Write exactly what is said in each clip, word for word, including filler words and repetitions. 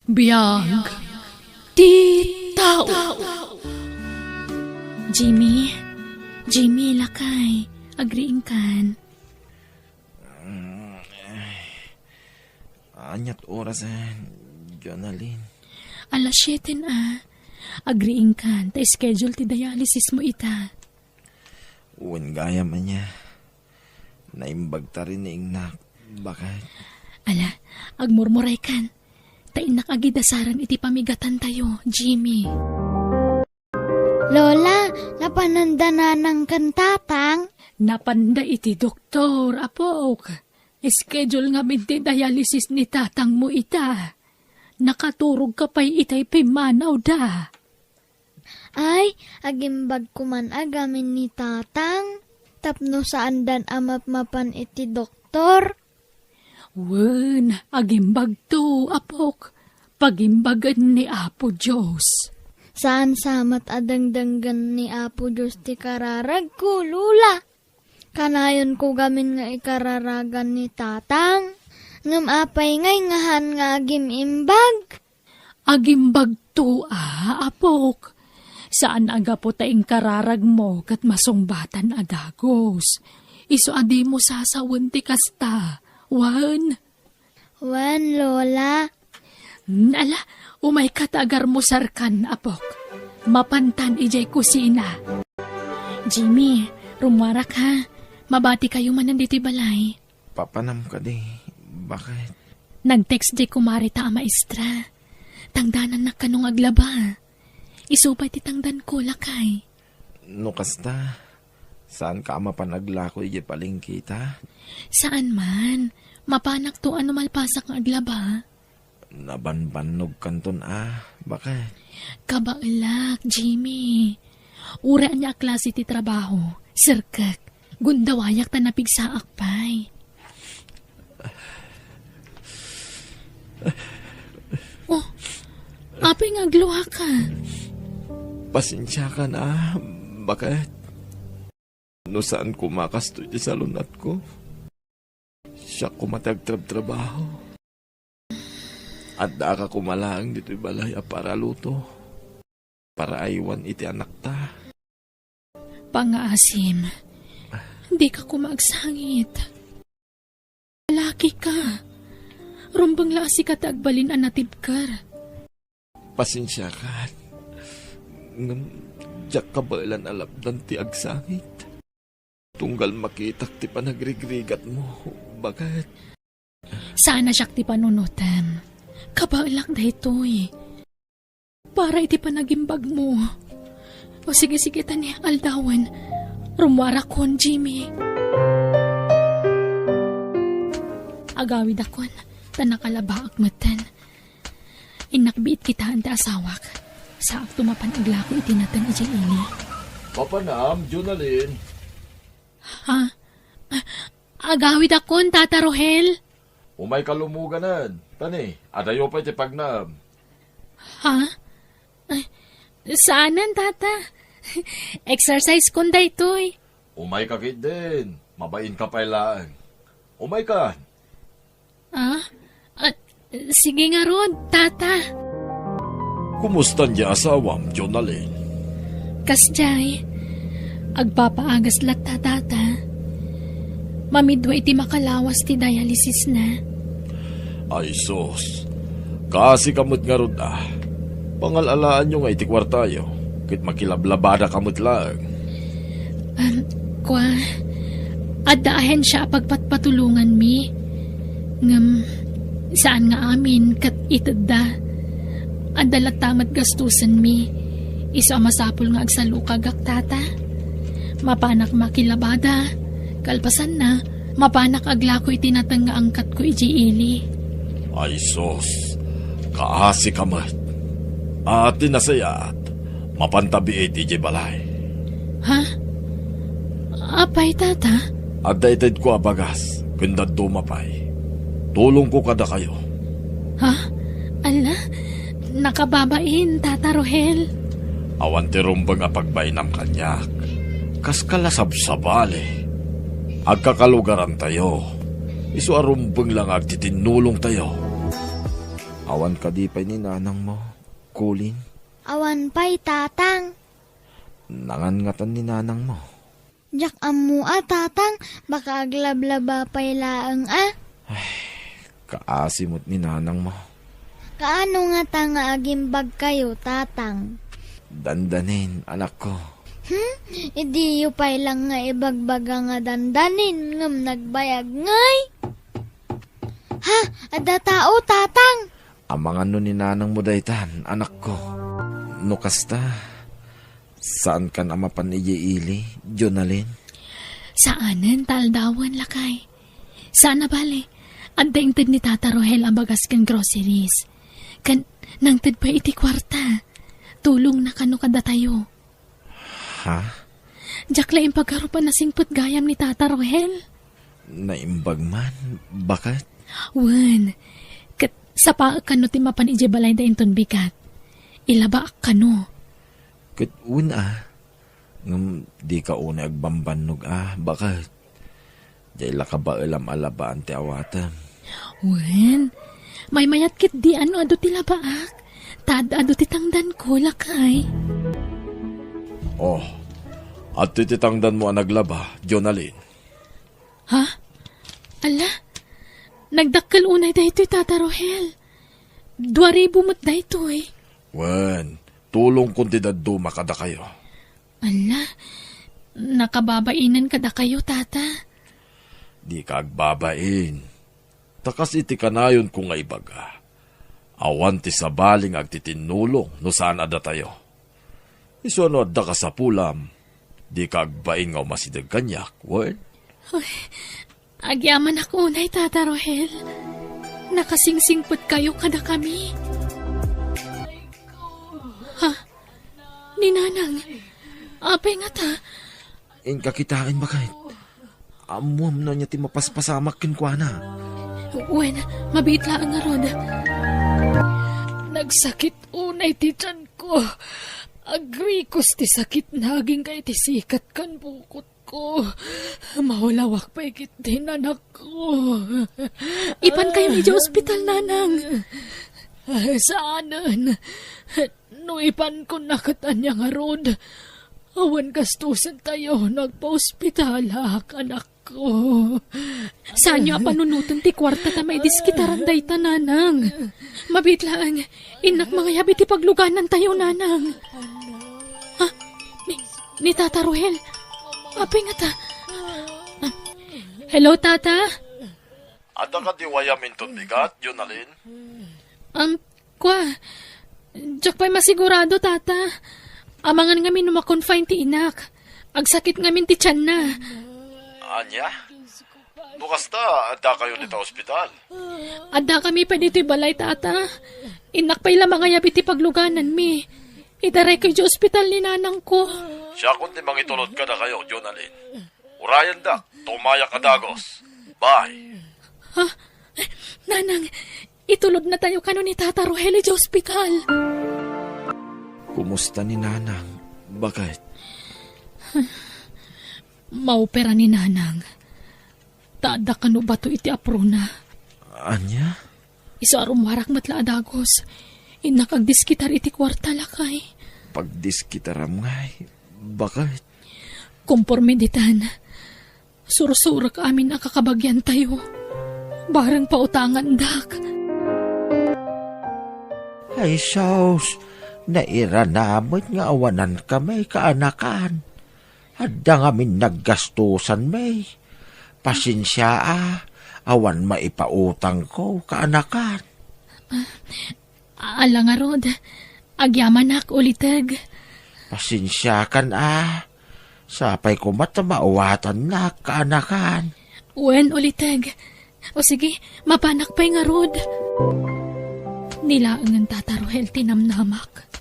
Biag ti tao. Jimmy, Jimmy, lakay, agriingkan. Aniat oras, eh, Jonalyn? Alas siete na. Agriingkan, ta schedule ti dialysis mo ita. Wen gayam ania. Naimbag ta rin ni Ingnak. Bakit? Ala, agmurmuraykan. Ta innak agidasaran iti pamigatantayo, Jimmy. Lola, napananda nanang ken tatang? Napanda iti doktor, apok. Schedule ngamin ti dialysis ni tatang mo ita. Nakaturog ka pay itay pimmanawda. Ay, agimbag koman a gamin ni tatang, tapno saandan a mapmapan iti doktor. Wen, agimbagto, apok, pagimbagen ni Apo Dios. Saan sa met a dengdenggen ni Apo Dios ti kararagko, Lola. Kanayonko gamin nga ikararagan ni tatang. Ngem apay nga ingahan nga agim-imbag? Agimbagto a, apok. Saan a gapu ta inkararagmo ket masungbatan a dagus. Isu a dimo sasawen ti kasta. Wen? Wen, Lola. Hmm, ala, umayka ta agarmusarkan, apok. Mapantan idiay kusina. Jimmy, rummuarak ha. Mabati kayo manen ditoy balay. Papanam kadi, bakit? Nag-text diay kumare ta a maestra. Tangdanannak kano nga aglaba. Isu pay ti tangdanko, lakay. No kasta, saanka a mapan aglako idiay palengke ta? Saan man. Mapanakto a no malpasak nga aglaba. Nabanbannogkanton a, bakit? Kabaelak, Jimmy. Uray ania a klase ti trabaho, serkek. Gundawayak ta napigsaak pay. Oh, apay nga agluaka? Pasensiakan a, bakit? No saan koma kastoy ti salun-atko, siak koma ti agtrabtrabaho. Addaak a koma laeng ditoy balay a para luto, para aywan iti anakta. Pangaasim, dika koma agsangit. Lalaki ka. Rumbeng la a sika ti agbalin a natibker. Pasensiakan. Ngem diak kabaelan a lapdan ti agsangit. Tunggal makitak ti panagrigrigatmo, bakit? Saan a siak ti panunotem. Kabaelak daytoy. Para iti panagimbagmo. O sige, sige, ta ni aldawen. Rummuarakon, Jimmy. Agawidakon, ta nakalabaak metten. Innak biit kitaen ti asawak. Saakto mapan aglako iti nateng idiay ili. Papanam, Jonalyn. Ha? Ah, agawidakon, Tata Rohel. Umayka lumuganen. Ta ni, adayo pay ti pagnaem. Ha? Ay, saanen, Tata. Exercise kon daytoy. Umayka ketdin. Mabainka pay laeng. Umayka. Ah? Ah, sige ngarud, Tata. Kumusta diay asawam, Jonalyn? Kasdiay, agpapaagas latta, Tata. Mamidua iti makalawas ti dialysisna. Ay sus, kaasika met ngarud a. Pangal-alaanyo nga iti kuartayo, ket makilablabadaka met laeng. Am, kua, adda ahensia a pagpatpatulonganmi. Ngem saan nga amin ket itedda. Adda latta met gastusenmi. Isu a masapul nga agsalukagak, Tata. Mapanak makilabada. Kalpasanna, mapanak aglako iti nateng nga angkatko idiay ili. Ay sus, kaasika met. A, ti nasayaat, mapanta biit idiay balay. Ha? Apay, Tata? Adda itedko a bagas, ken dadduma pay. Tulongko kadakayo. Ha? Ala, nakababain, Tata Rohel. Awan ti rumbeng a pagbainam kaniak. Kaska la sabsabali. Agkakalugarantayo. Isu a rumbeng la nga agtitinnulongtayo. Awan kadi pay ni nanangmo, Colin? Awan pay, Tatang. Nangangatan ni nanangmo? Diak ammo a, Tatang, baka aglablaba pay laeng a. Ay, kaasi met ni nanangmo. Kaano ngata nga agimbagkayo, Tatang? Dandanin, anakko. Hmm? Idiyo pay lang nga ibagbaga nga dandanin, ngem nagbayag ngay? Ha? Adda tao, Tatang? Amangan no ni nanangmo daytan, anakko. No kasta, saankan a mapan idiay ili, Jonalyn? Saanen ta aldawen, lakay. Saan a bale, adda inted ni Tata Rohel a bagas ken groceries. Ken nangted pay iti kuarta. Tulongna kano kadatayo. Ha? Diak la impagarup a nasingpet gayam ni Tata Rohel. Naimbag man, baket? Wen, ket sapaek kano ti mapan idiay balayda inton bigat. Ilabaak kano. Ket wen a, ngem dika unay agbambannog a, baket? Diay la kabaelam a labaan ti awatem. Wen, maymayat ketdi a no adu ti labaak, ta ad-adu ti tangdanko, lakay. Oh, adtoy ti tangdanmo a naglaba, Jonalyn. Ha? Ala, nagdakkel unay daytoy, Tata Rohel. Dua ribu met daytoy. Wen, tulongkon ti dadduma kadakayo. Ala, nakababainen kadakayo, Tata. Dika agbabain. Ta kas iti kanayonko nga ibaga, awan ti sabali nga agtitinnulong no saan a datayo. Isu a no adda kasapulam, dika agbain nga umasideg kaniak, wen? Ay, agyamanak unay, Tata Rohel. Nakasingsingpetkayo kadakami. Ha? Ni Nanang, apay ngata? Inka kitaen, baket. Ammoam no ania ti mapaspasamak kenkuana. Wen, mabiit laeng ngarud. Nagsakit unay ti tianko. Agrikos ti sakitna agingga iti sikat ken bukotko. Maulawak pay ketdi, anakko. Ipankayon idiay ospital, Nanang. Saanen. No ipankon a ket ania ngarud, awan gastusentayo no agpaospitalak, anakko. Saanyo a panunoten ti kuarta ta maidiskitaran dayta, Nanang. Mabiit laeng, innak mangayab iti pagluganantayo, Nanang. Ha? Ni, ni Tata Rohel? Apay ngata? Hello, Tata? Adda kadi wayam inton bigat, Jonalyn? Um, kua, diak pay masigurado, Tata. Amangan ngamin no ma-confine ti inak. Agsakit ngamin ti tianna. Ania? No kasta, addakayo dita ospital? Addakami pay ditoy balay, Tata. Innak pay la mangayab iti paglugananmi. Idarayko idiay ospital ni nanangko. Siakon ti mangitulod kadakayo, Jonalyn. Urayendak, tumayak a dagus. Bye. Ha? Nanang, itulodnatayo kano ni Tata Rohel idiay ospital. Kumusta ni Nanang, baket? Maopera ni Nanang. Ta adda kano bato iti aprona. Ania? Isu a rummuarak met la a dagus. Innak agdiskitar iti kuarta, lakay. Pagdiskitaram ngay, baket? Komporme ditan, sursurek amin a kakabagiantayo. Bareng pautangandak. Ay, sus, nairana met nga awanankami, kaanakan. Adda ngamin naggastusanmi. Pasensia a, awan maipautangko, kaanakan. Ala ngarud, agyamanak, uliteg. Pasensiakan a, sapay koma ta maawatannak, kaanakan. Wen, uliteg. O sige, mapanak pay ngarud. Ni laengen, Tata Rohel, ti namnamak.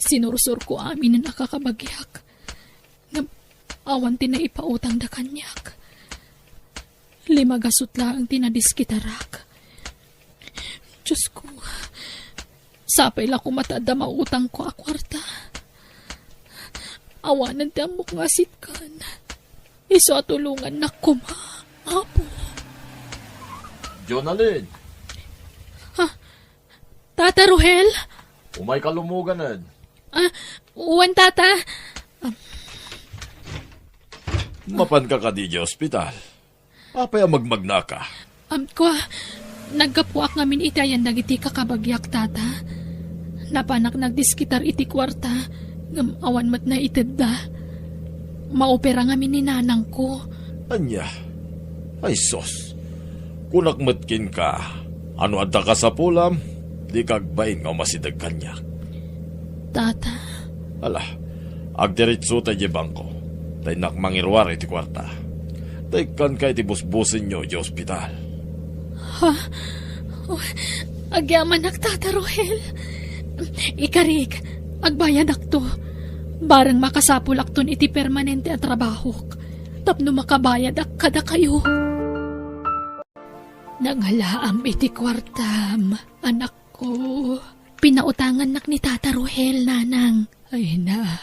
Sinursurko aminen a kakabagiak. Ngem awan ti naipautangda kaniak. Lima gasut laeng ti nadiskitarak. Diosko, sapay la koma ta adda mautangko a kuarta. Awanen ti ammok nga asitkan. Isu a tulongannak koma, Apo. Jonalyn! Ha? Tata Rohel? Umayka lumoganen. Ah, wen, Tata. Mapanka kadi idiay ospital? Apay a magmagnaka? Am, kua, naggapuak ngamin iti ayan dagiti kakabagiak, Tata. Napanak nagdiskitar iti kuarta, ngem awan met naitedda. Maopera ngamin ni nanangko. Ania? Ay sus, kunak met kenka, a no adda kasapulam, dika agbain nga umasideg kaniak. Tata. Ala, agdiretsota idiay bangko. Ta innak mangiruar iti kuarta. Ta ikkanka iti busbusenyo idiay ospital. Ha? Oh, agyamanak, Tata Rohel. Ikarik, agbayadakto. Bareng makasapulakton iti permanente a trabahok tapno makabayadak kadakayo. Nangalaam iti kuartam, anakko. Pinautangannak ni Tata Rohel, nanang. Ay na,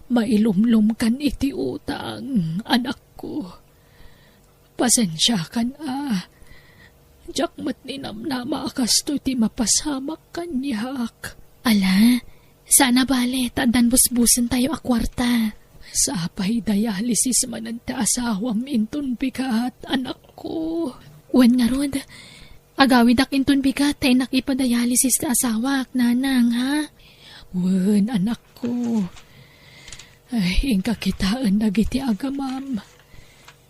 mailumlomkan iti utang, anakko. Pasensiakan a. Diak met ninamnama a kastoy ti mapasamak kaniak. Ala, saan a bale, ta addan busbusentayo a kuarta. Sapay dialysis manen ti asawam inton bigat, anakko. Wen ngarud, agawidak inton bigat ta innak ipadialysis ti asawak, nanang, ha? Wen, anakko. Ay, inka kitaen dagiti agamam.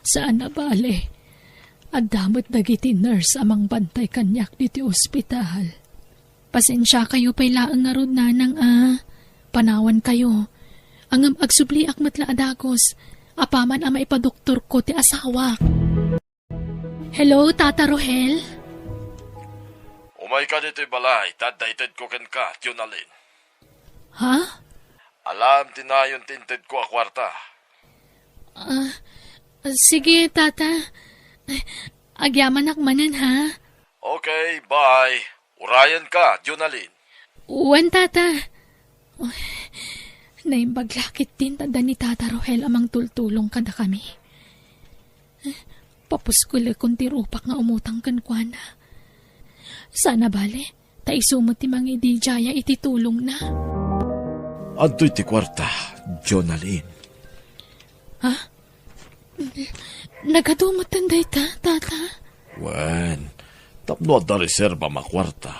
Saan a bale, adda met dagiti nurse a mangbantay kaniak ditoy ospital. Pasensiakayo pay laeng ngarud, nanang, a. Panawankayo. Ngem agsubliak met la a dagus, apaman a maipadoktorko ti asawak. Hello, Tata Rohel? Umayka ditoy balay, ta adda itedko kenka, Jonalyn. Ha? Alaem ti nayon ti intedko a kuarta. Ah, sige, Tata. Agyamanak manen, ha? Okay, bye. Urayenka, Jonalyn. Wen, Tata. Naimbag la ketdin ta adda ni Tata Rohel a mangtultulong kadakami. Papuskolekon ti rupak nga umutang kenkuana. Saan a bale, ta isu met ti mangididiaya iti tulongna. Adtoy ti kuarta, Jonalyn. Ha? Nagadu metten dayta, Tata? Wen, tapno adda reservam a kuarta,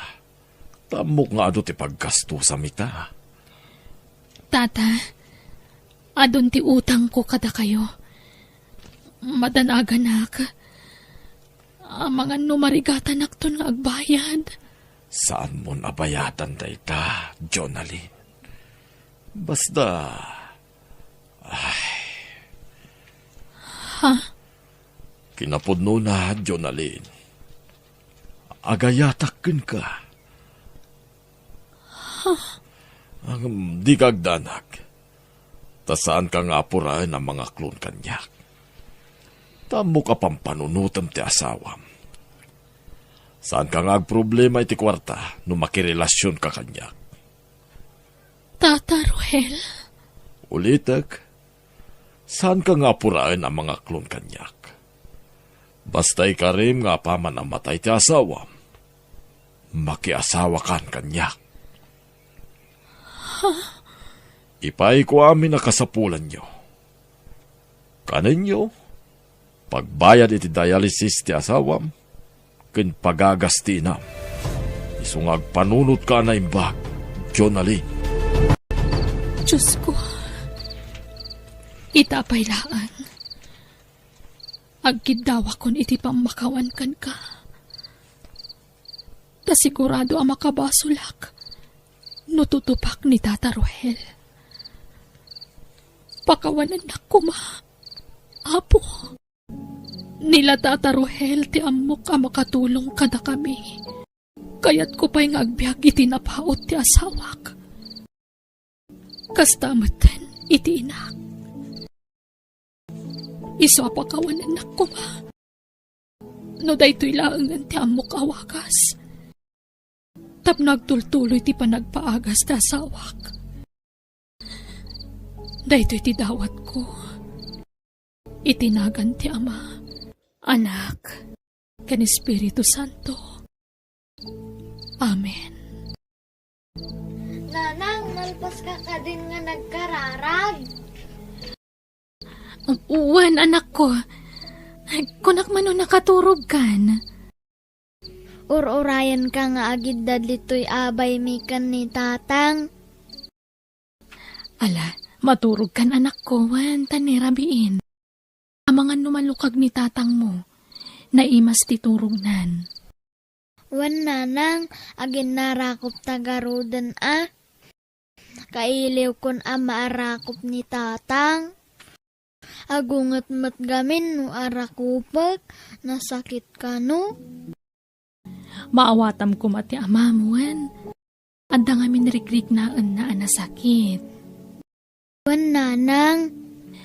ta ammok nga adu ti paggastosam ita. Tata, adun ti utangko kadakayo. Madanaganak. Amangan no marigatanakton nga agbayad. Saanmon a bayadan dayta, Jonalyn. Basta, ay. Ha? Kinapudnona, Jonalyn. Agayatak kenka. Ngem dika agdanag. Ta saanka nga apuraen a mangaklon kaniak. Ta ammok a pampanunotem ti asawam. Saanka nga agproblema iti kuarta no makirelasionka kaniak. Tata Rohel? Ulitek, saanka nga apuraen a mangaklon kaniak. Basta ikarim nga apaman a matay ti asawam, makiasawakan kaniak. Ipaayko amin a kasapulanyo. Kanenyo, pagbayad iti dialysis ti asawam, ken pagagas ti inam. Isu nga agpanunotka a naimbag, Jonalyn. Diosko, ita pay laeng. Agkiddawakon iti pammakawan kenka. Ta sigurado a makabasolak no tutupak ni Tata Rohel. Pakawanennak koma, Apo. Ni la Tata Rohel ti ammok a makatulong kadakami. Kayatko pay nga agbiag iti napaut ti asawak. Kasta metten iti inak. Isu a pakawanennak koma no daytoy laengen ti ammok a wagas tapno agtultuloy ti panagpaagas ti asawak. Daytoy ti dawatko iti nagan ti Ama, Anak, ken Espiritu Santo. Amen. Kalpaska kadin nga nagkararag. Wen, anakko. Kunak man no nakaturogkan. Ur-urayenka nga agidda ditoy a baymi ken ni Tatang. Ala, maturogkan, anakko, wen, ta ni rabiin. Amangan no malukag ni tatangmo, naimas ti turognan. Wen, nanang, aginnarakopta garuden a. Kailiwkon a maarakop ni tatang. Agunget met gamin no arakopek, nasakit kano. Maawatam koma ti amam, wen. Adda ngamin rikriknaenna a nasakit. Wen, nanang.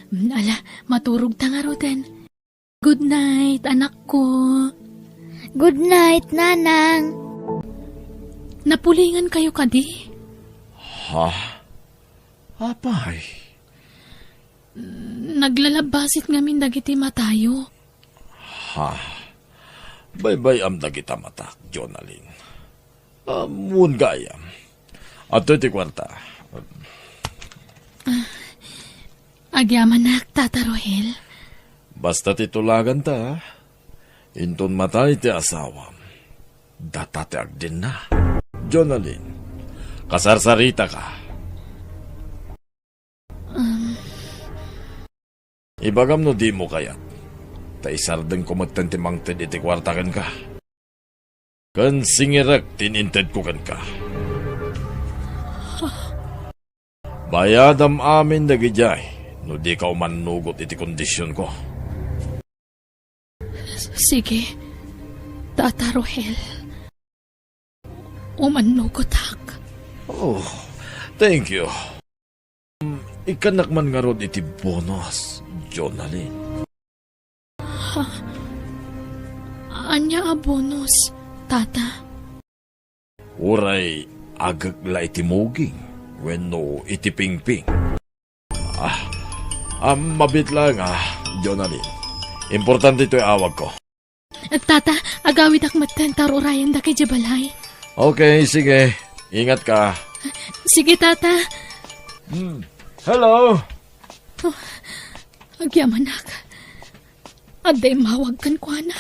Mm, ala, maturogta ngaruden. Good night, anakko. Good night, nanang. Napulingan kayo kadi? Ha? Apay? Naglalabbasit ngamin dagiti matayo. Ha? Baybay-am dagita matak, Jonalyn. Ammon gayam. Adtoy ti kuarta. Agyamanak, Tata Rohel. Basta ti tulaganta, inton matay ti asawam, data ti agdenna. Jonalyn, kasarsaritaka. Um. Ibagam no dimo kayat, ta isardengko metten ti mangted iti kuarta kenka. Ken singirek ti inintedko kenka. Bayadam amin dagidiay no dika umannugot iti kondisionko. Sige, Tata Rohel. Umannugotak. Oh, thank you. Ikkannak man ngarud iti bonus, Jonalyn. Ha? Ania a bonus, Tata? Uray agek la iti muging wenno iti pingping. Ah, ah, mabiit laeng, ah, Jonalyn. Importante toy awagko. Tata, agawidak metten ta ur-urayendak idiay balay. Okay, sige. Ingat ka. Sige, Tata. Hmm. Hello. Oh, agyamanak. Adda immawag kenkuana.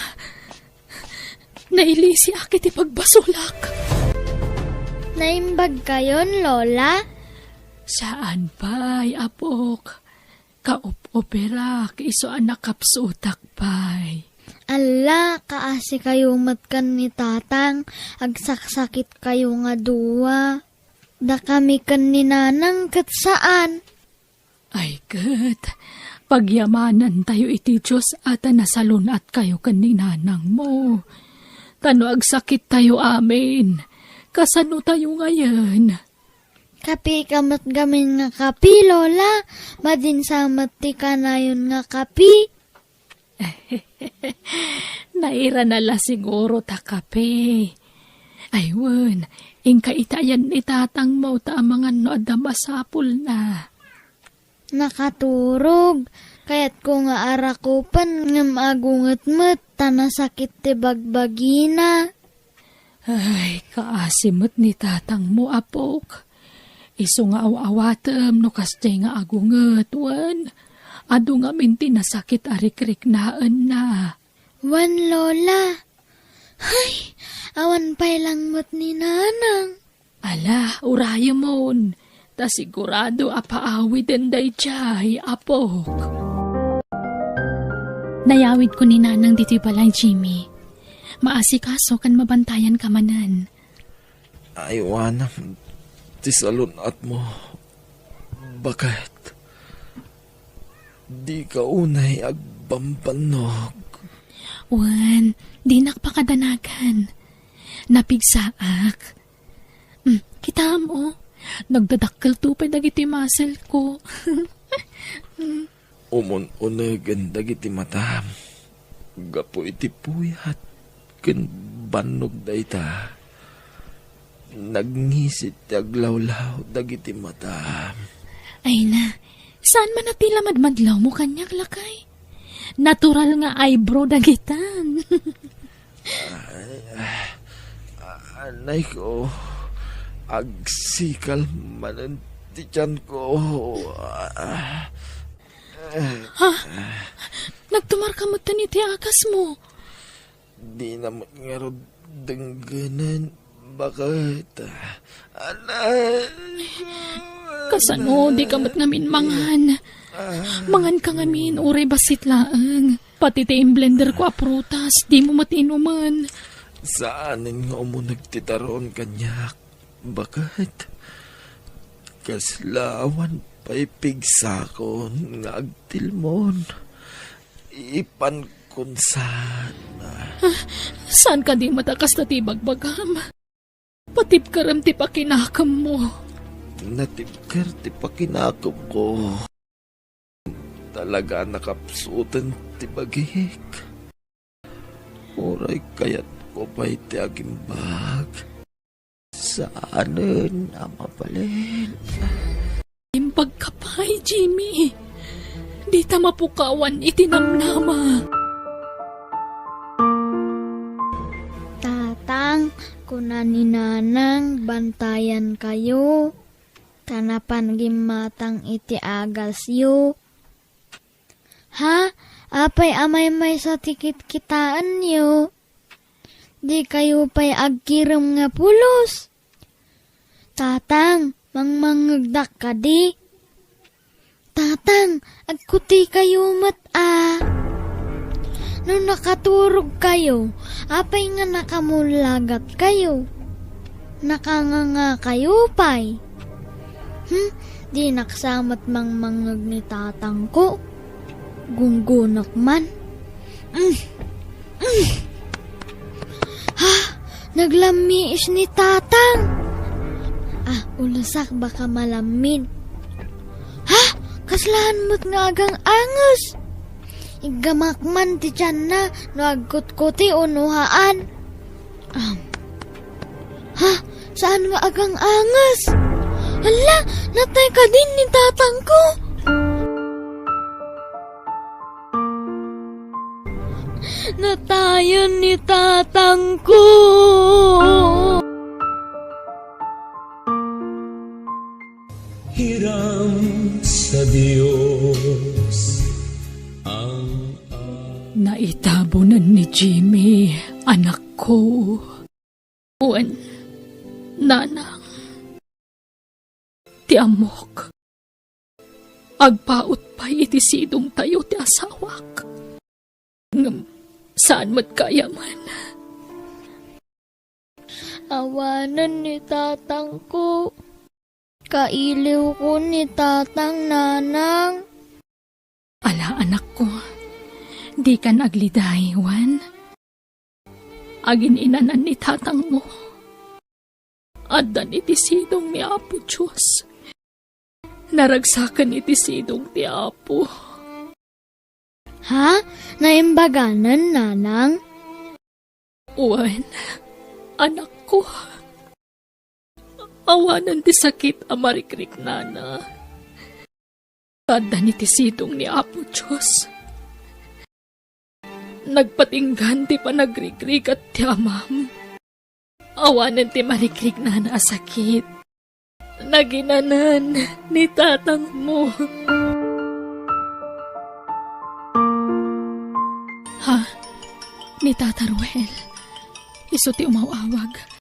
Nailisiak iti pagbasolak. Naimbag kayon, Lola? Saan pay, apok. Kaup-operak, isu a nakapsutak pay. Alla, kaasi kayo met ken ni Tatang, agsaksakit kayo nga dua. Dakami ken ni Nanang ket saan. Ay ket, pagyamanantayo iti Dios a ta nasalun-at kayo ken ni Nanangmo. Ta no agsakit tayo amin, kasano tayo ngayen? Kapi ka met gamin nga kapi, Lola. Madinsa met ti kanayon nga kapi. Nairana la siguro ta kape. Ay wen, inka itayan ni tatangmo ta amangan no adda masapulna. Nakaturog. Kayatko nga arakupen ngem agunget met ta nasakit ti bagbagina. Ay, kaasi met ni tatangmo, apok. Isu nga aw-awatem no kasdiay nga agunget, wen adu ngamin ti nasakit a rikriknaenna. Wen, Lola. Hay, awan pay langmet ni Nanang. Ala, urayemon, ta sigurado a paawiden daydiay, apok. Nayawidko ni Nanang ditoy balay, Jimmy. Maasikaso ken mabantayan ka manen. Aywanam ti salun-atmo, baket. Dika unay agbambannog. Wen, dinak pakadanagan. Napigsaak. Hmm, kitaem, oh. Nagdadakkelto pay dagiti muscle ko. Hmm. Umun-unegen dagiti matam gapu iti puyat ken bannog dayta. Nagngisit ti aglawlaw dagiti matam. Ay na, saan man a ti la madmadlawmo kaniak, lakay? Natural nga eyebrow dagitan. Ay, ah, anay ko. Agsikal manen ti tianko. Ha? Nagtumarka metten iti agasmo? Dina met ngarud denggenen, baket. Anak. Kasano dika met ngamin mangan? Manganka ngamin, uray bassit laeng. Pati ti imblender ko a prutas, dimo met inumen. Saanen nga umuneg ti tarun kaniak, baket. Kasla awan pay pigsakon nga agtilmon. Ipankon sana. Saan kadi met a kasta ti ibagbagam? Patibkerem ti pakinakemmo. Natibker ti pakinakemko. Talaga a nakapsuten ti bagik. Uray kayatko pay ti agimbag. Saanen a mabalin. Imbagka pay, Jimmy. Dita mapukawan iti namnama. Tatang, kuna ni Nanang, bantayankayo. Ta napan gimmatang iti agasyo. Ha? Apay a maymaysa ti kitkitaenyo? Dikayo pay agkirem nga pulos? Tatang, mangmangngegdak kadi? Tatang, agkutikayo met a. No nakaturogkayo, apay nga nakamullagatkayo? Nakangangakayo pay? Hmm, dinak sa met mangmangngeg ni tatangko. Gunggonak man. Mm. Mm. Ha? Naglammiis ni tatang. Ah, ulasak baka malammid. Ha? Kaslaan met nga agang-anges. Iggamak man ti tianna no agkutkuti o no haan. Am. Ha? Saan nga agang-anges? Hala, natay kadin ni tatangko? Natayan ni tatangko. Hiram sa Dios ang Naitabonan ni Jimmy, anakko. Wen, nanang. Ti ammok, agpaut pay iti sidongtayo ti asawak. Ngem saan met kaayaman. Awanen ni tatangko. Kailiwko ni tatang, nanang. Ala, anakko, dikan agliday, wen. Agin-inanan ni tatangmo. Addan iti sidong ni Apo Dios. Naragsaken iti sidong ti Apo. Ha? Naimbaganen, nanang? Wen, anakko. Awanen ti sakit a marikriknana. Addan iti sidong ni Apo Dios. Nagpatinggan ti panagrikrigat ti amam. Awanen ti marikriknana a sakit. Naginanan ni tatangmo. Ha? Ni Tata Ruel. Isu ti umaw-awag.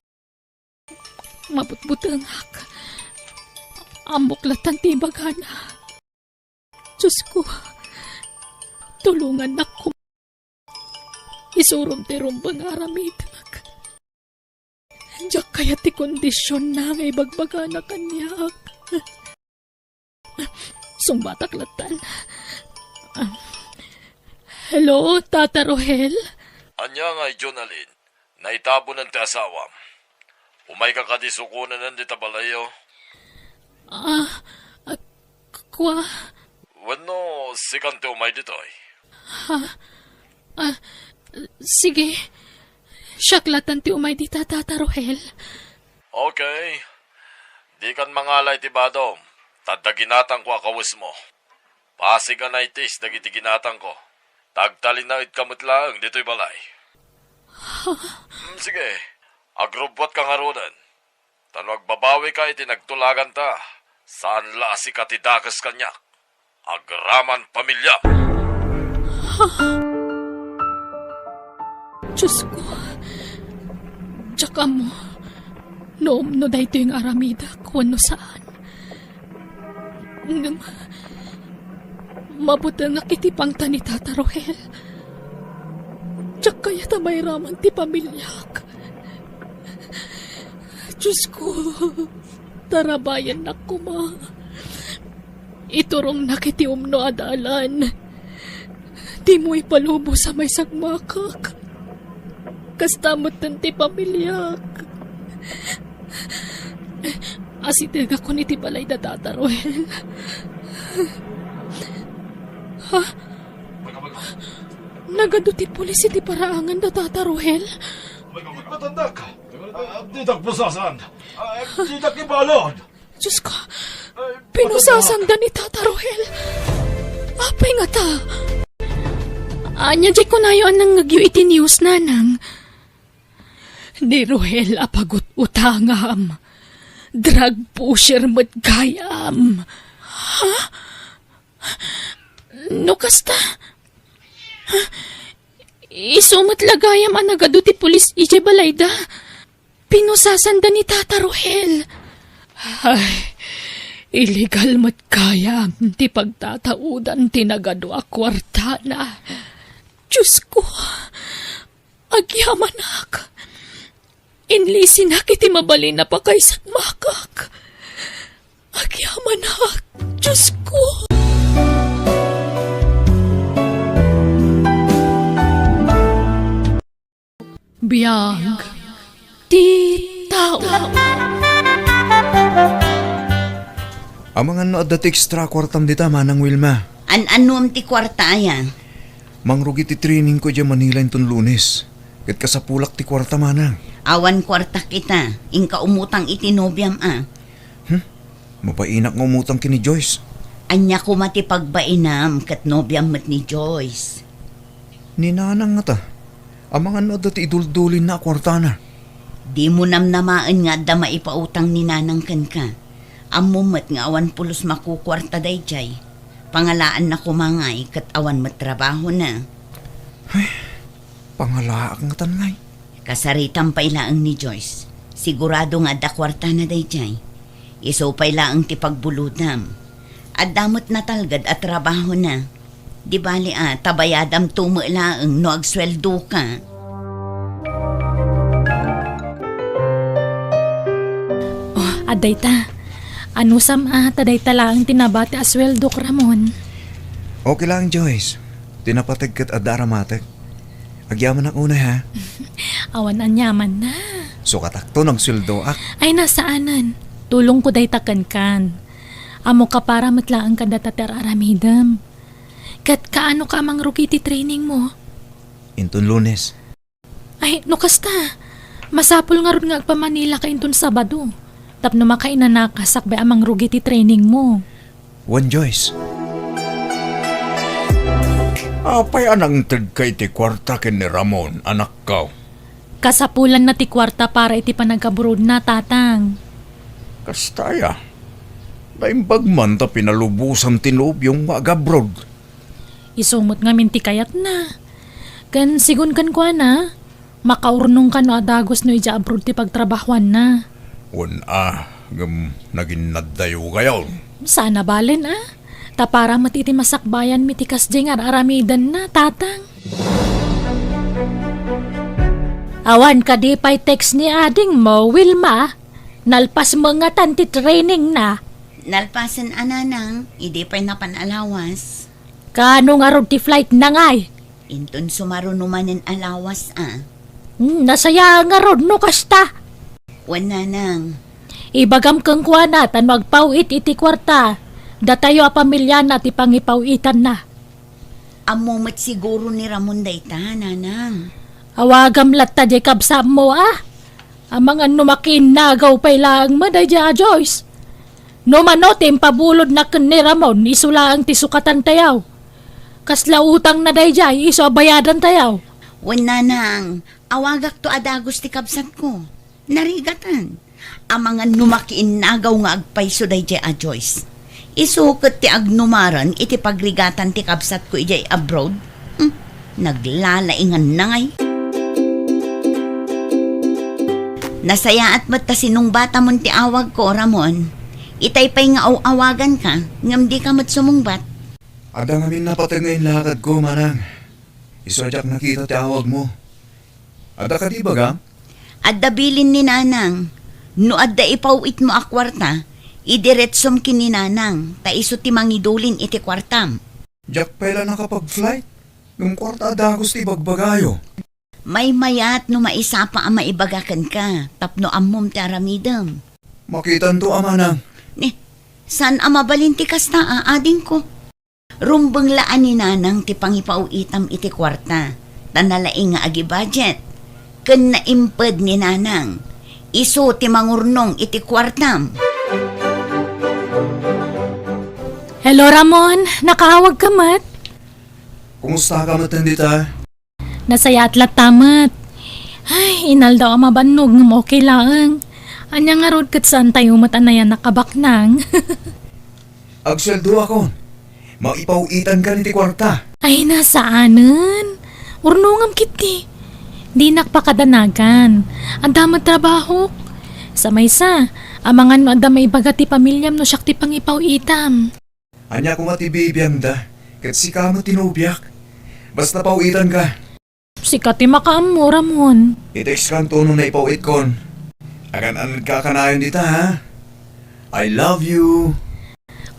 Mabutbutengak. Ammok latta ti ibagana. Diosko, tulongannakon. Isurom ti rumbeng nga aramidek. Diak kayat ti kondisionna nga ibagbagana kaniak. Sungbatak lattan. Ah. Hello, Tata Rohel? Ania ngay, Jonalyn? Naitabonan ti asawam. Umayka kadi sukonen dita balayyo? Ah, ah, kua? Wenno, sikan ti umay ditoy? Ha? Ah, sige. Siak lattan ti umay dita, Tata Rohel. Okay. Dikan mangala iti badom, ta adda ginatangko a kawesmo. Pasig a naitis dagiti ginatangko, ta agtalinaedka met laeng ditoy balay. Ha? Mm, sige, agrubbuatka ngaruden, Ta no agbabawika iti nagtulaganta, saan la a sika ti dakes kaniak. Agraman pamiliam. Diosko, diak ammo no umno daytoy nga aramidek wenno saan. Ngem mabutengak iti pangta ni Tata Rohel. Diak kayat a mairaman ti pamiliak. Diosko, tarabayennak koma. Iturongnak iti umno a dalan. Dimo ipalubos a maisagmakak. Kasta metten ti pamiliak. Asitegakon iti balay da Tata Rohel. Ha? Nagadu ti pulis iti paraangan da Tata Rohel? Matandak. Ditak pusasan. Ditak ibalud. Diosko, pinusasanda ni Tata Rohel. Apay ngata? Ania diay kunayo a nangngegyo iti news, nanang? Ni Rohel a pagut-utangam. Drug pusher met gayam. Ha? No kasta, isu met la gayam a nagadu ti pulis idiay balayda. Pinusasanda ni Tata Rohel. Ay, illegal met gayam ti pagtataudan ti nagadu a kuartana. Diosko, agyamanak. Inlisinak iti mabalin a pakaisagmakak. Agyamanak, Diosko. Biag ti tao. Amangan no adda ti extra kuartam dita, Manang Wilma? An-anuem ti kuarta aya? Mangrugi ti training ko idiay Manila inton Lunes. Ket kasapulak ti kuarta, Manang. Awan kuartak ita. Inka umutang iti nobiam a. Hmm? Mabainak nga umutang ken ni Joyce. Ania koma ti pagbainam ket nobiam met ni Joyce? Ni Nanang ngata, amangan no adda ti iduldulinna a kuartana. Dimo namnamaen nga adda maipautang ni Nanang kenka. Ammom met nga awan pulos makukuarta daydiay. Pangalaanna koma ngay ket awan met trabahona. Ay, pangalaak ngatan ngay. Kasaritam pay laeng ni Joyce. Sigurado nga adda kuartana daydiay. Isu pay laeng ti pagbulodam. Adda met natalged a trabahona. Di bali a, ta bayadam tume laeng no agsueldoka. Oh, adda ita. Anusam a, ta dayta laeng ti nabati a sueldok, Ramon. Okay laeng, Joyce. Ti napateg ket adda aramatek. Agyamanak unay, ha? Awan aniamanna. Sukatakto no agsueldoak. Ay, saanen. Tulongko dayta kenkan. Ammoka para met laeng kadata ti ar-aramidem. Ket kaanoka a mangrugi ti trainingmo? Inton Lunes. Ay, no kasta, masapul ngarud nga agpa-Manilaka inton Sabado. Tapno makainanaka sakbay a mangrugi ti trainingmo. Wen, Joyce. Apay a nangtedka iti kuarta ken ni Ramon, anakko? Kasapulanna ti kuarta para iti panagabrodna, Tatang. Kasta aya? Naimbag man ta pinalubosam ti nobiom nga agabroad. Isu met ngamin ti kayatna. Ken sigun kenkuana, makaurnongka no adagus no idiay abroad ti pagtrabahuanna. Wen a, ngem naginnaddayo gayon. Saan a balen a? Ta para met iti masakbayanmi ti kasdiay nga ar-aramidenna, Tatang. Awan kadi pay text ni adingmo, Wilma? Nalpas met ngatan ti trainingna? Nalpasen a, Nanang, idi pay napan a lawas. Kaano ngarud ti flightna ngay? Inton sumaruno manen a lawas a. Hmm, nasayaat ngarud no kasta. Wen, Nanang. Ibagam kenkuana ta no agpaw-it iti kuarta, datayo a pamiliana ti pangipaw-itanna. Ammo met siguro ni Ramon dayta, Nanang. Awagam latta diay kabsatmo a. Amangan no makiinnagaw pay laeng met daydiay a Joyce. No mano ti impabulodna ken ni Ramon, isu laeng ti sukatantayo. Kasla utangna daydiay, isu a bayadantayo. Wen, Nanang, awagakto a dagus ti kabsatko. Narigatan. Amangan no makiinnagaw nga agpayso daydiay a Joyce. Isu ket ti agnumaran iti pagrigatan ti kabsatko idiay abroad. Hmm, naglalainganna ngay. Nasayaat met ta sinungbatamon ti awagko, Ramon. Itay pay nga aw-awaganka, ngem dika met sumungbat. Adda ngamin napateg nga inlakadko, manang. Isu a diak nakita ti awagmo. Adda kadi ibagam? Adda bilin ni nanang. No adda ipaw-itmo a kuarta, idiretsom ken ni nanang, ta isu ti mangidulin iti kuartam. Diak pay la nakapag-flight. Ngem kuarta a dagus ti ibagbagayo. Maymayat no maisapa a maibaga kenka, tapno ammom ti aramidem. Makitanto a manang. Ni, saan a mabalin ti kasta a adingko? Rumbeng la a ni nanang ti pangipaw-itam iti kuarta, ta nalaing nga agi-budget. Ken naimped ni nanang. Isu ti mangurnong iti kuartam. Hello, Ramon. Nakaawagka met? Kumustaka met dita? Nasayaat latta met. Ay, inaldaw a mabannog ngem okay laeng. Ania ngarud ket saantayo met a nayanak a baknang? Agsueldoakon. Maipaw-itankan iti kuarta. Ay, saanen. Urnongam ketdi. Dinak pakadanagan. Adda met trabahok. Sa maysa, amangan no adda maibaga ti pamiliam no siak ti pangipaw-itam. Ania koma ti bibiangda, ket sika met ti nobiak. Basta paw-itanka. Sika ti makaammo, Ramon. I-text kanto no naipaw-itkon. Agan-annadka kanayon dita, ha? I love you.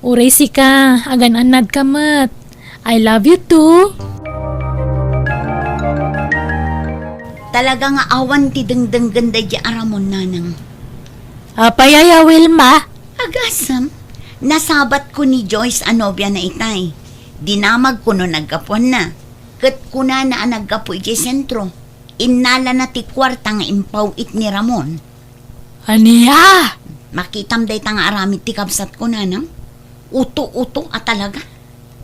Uray sika, agan-annadka met. I love you too. Talaga nga awan ti dengdenggen daydi a Ramon, nanang. Apay aya, Wilma? Agasem, nasabatko ni Joyce a nobiana itay. Dinamagko no naggapuanna. Ket kunana a naggapu idiay sentro. Innalana ti kuarta nga impaw-it ni Ramon. Ania? Makitam dayta nga aramid ti kabsatko, nanang. Uto-uto a talaga.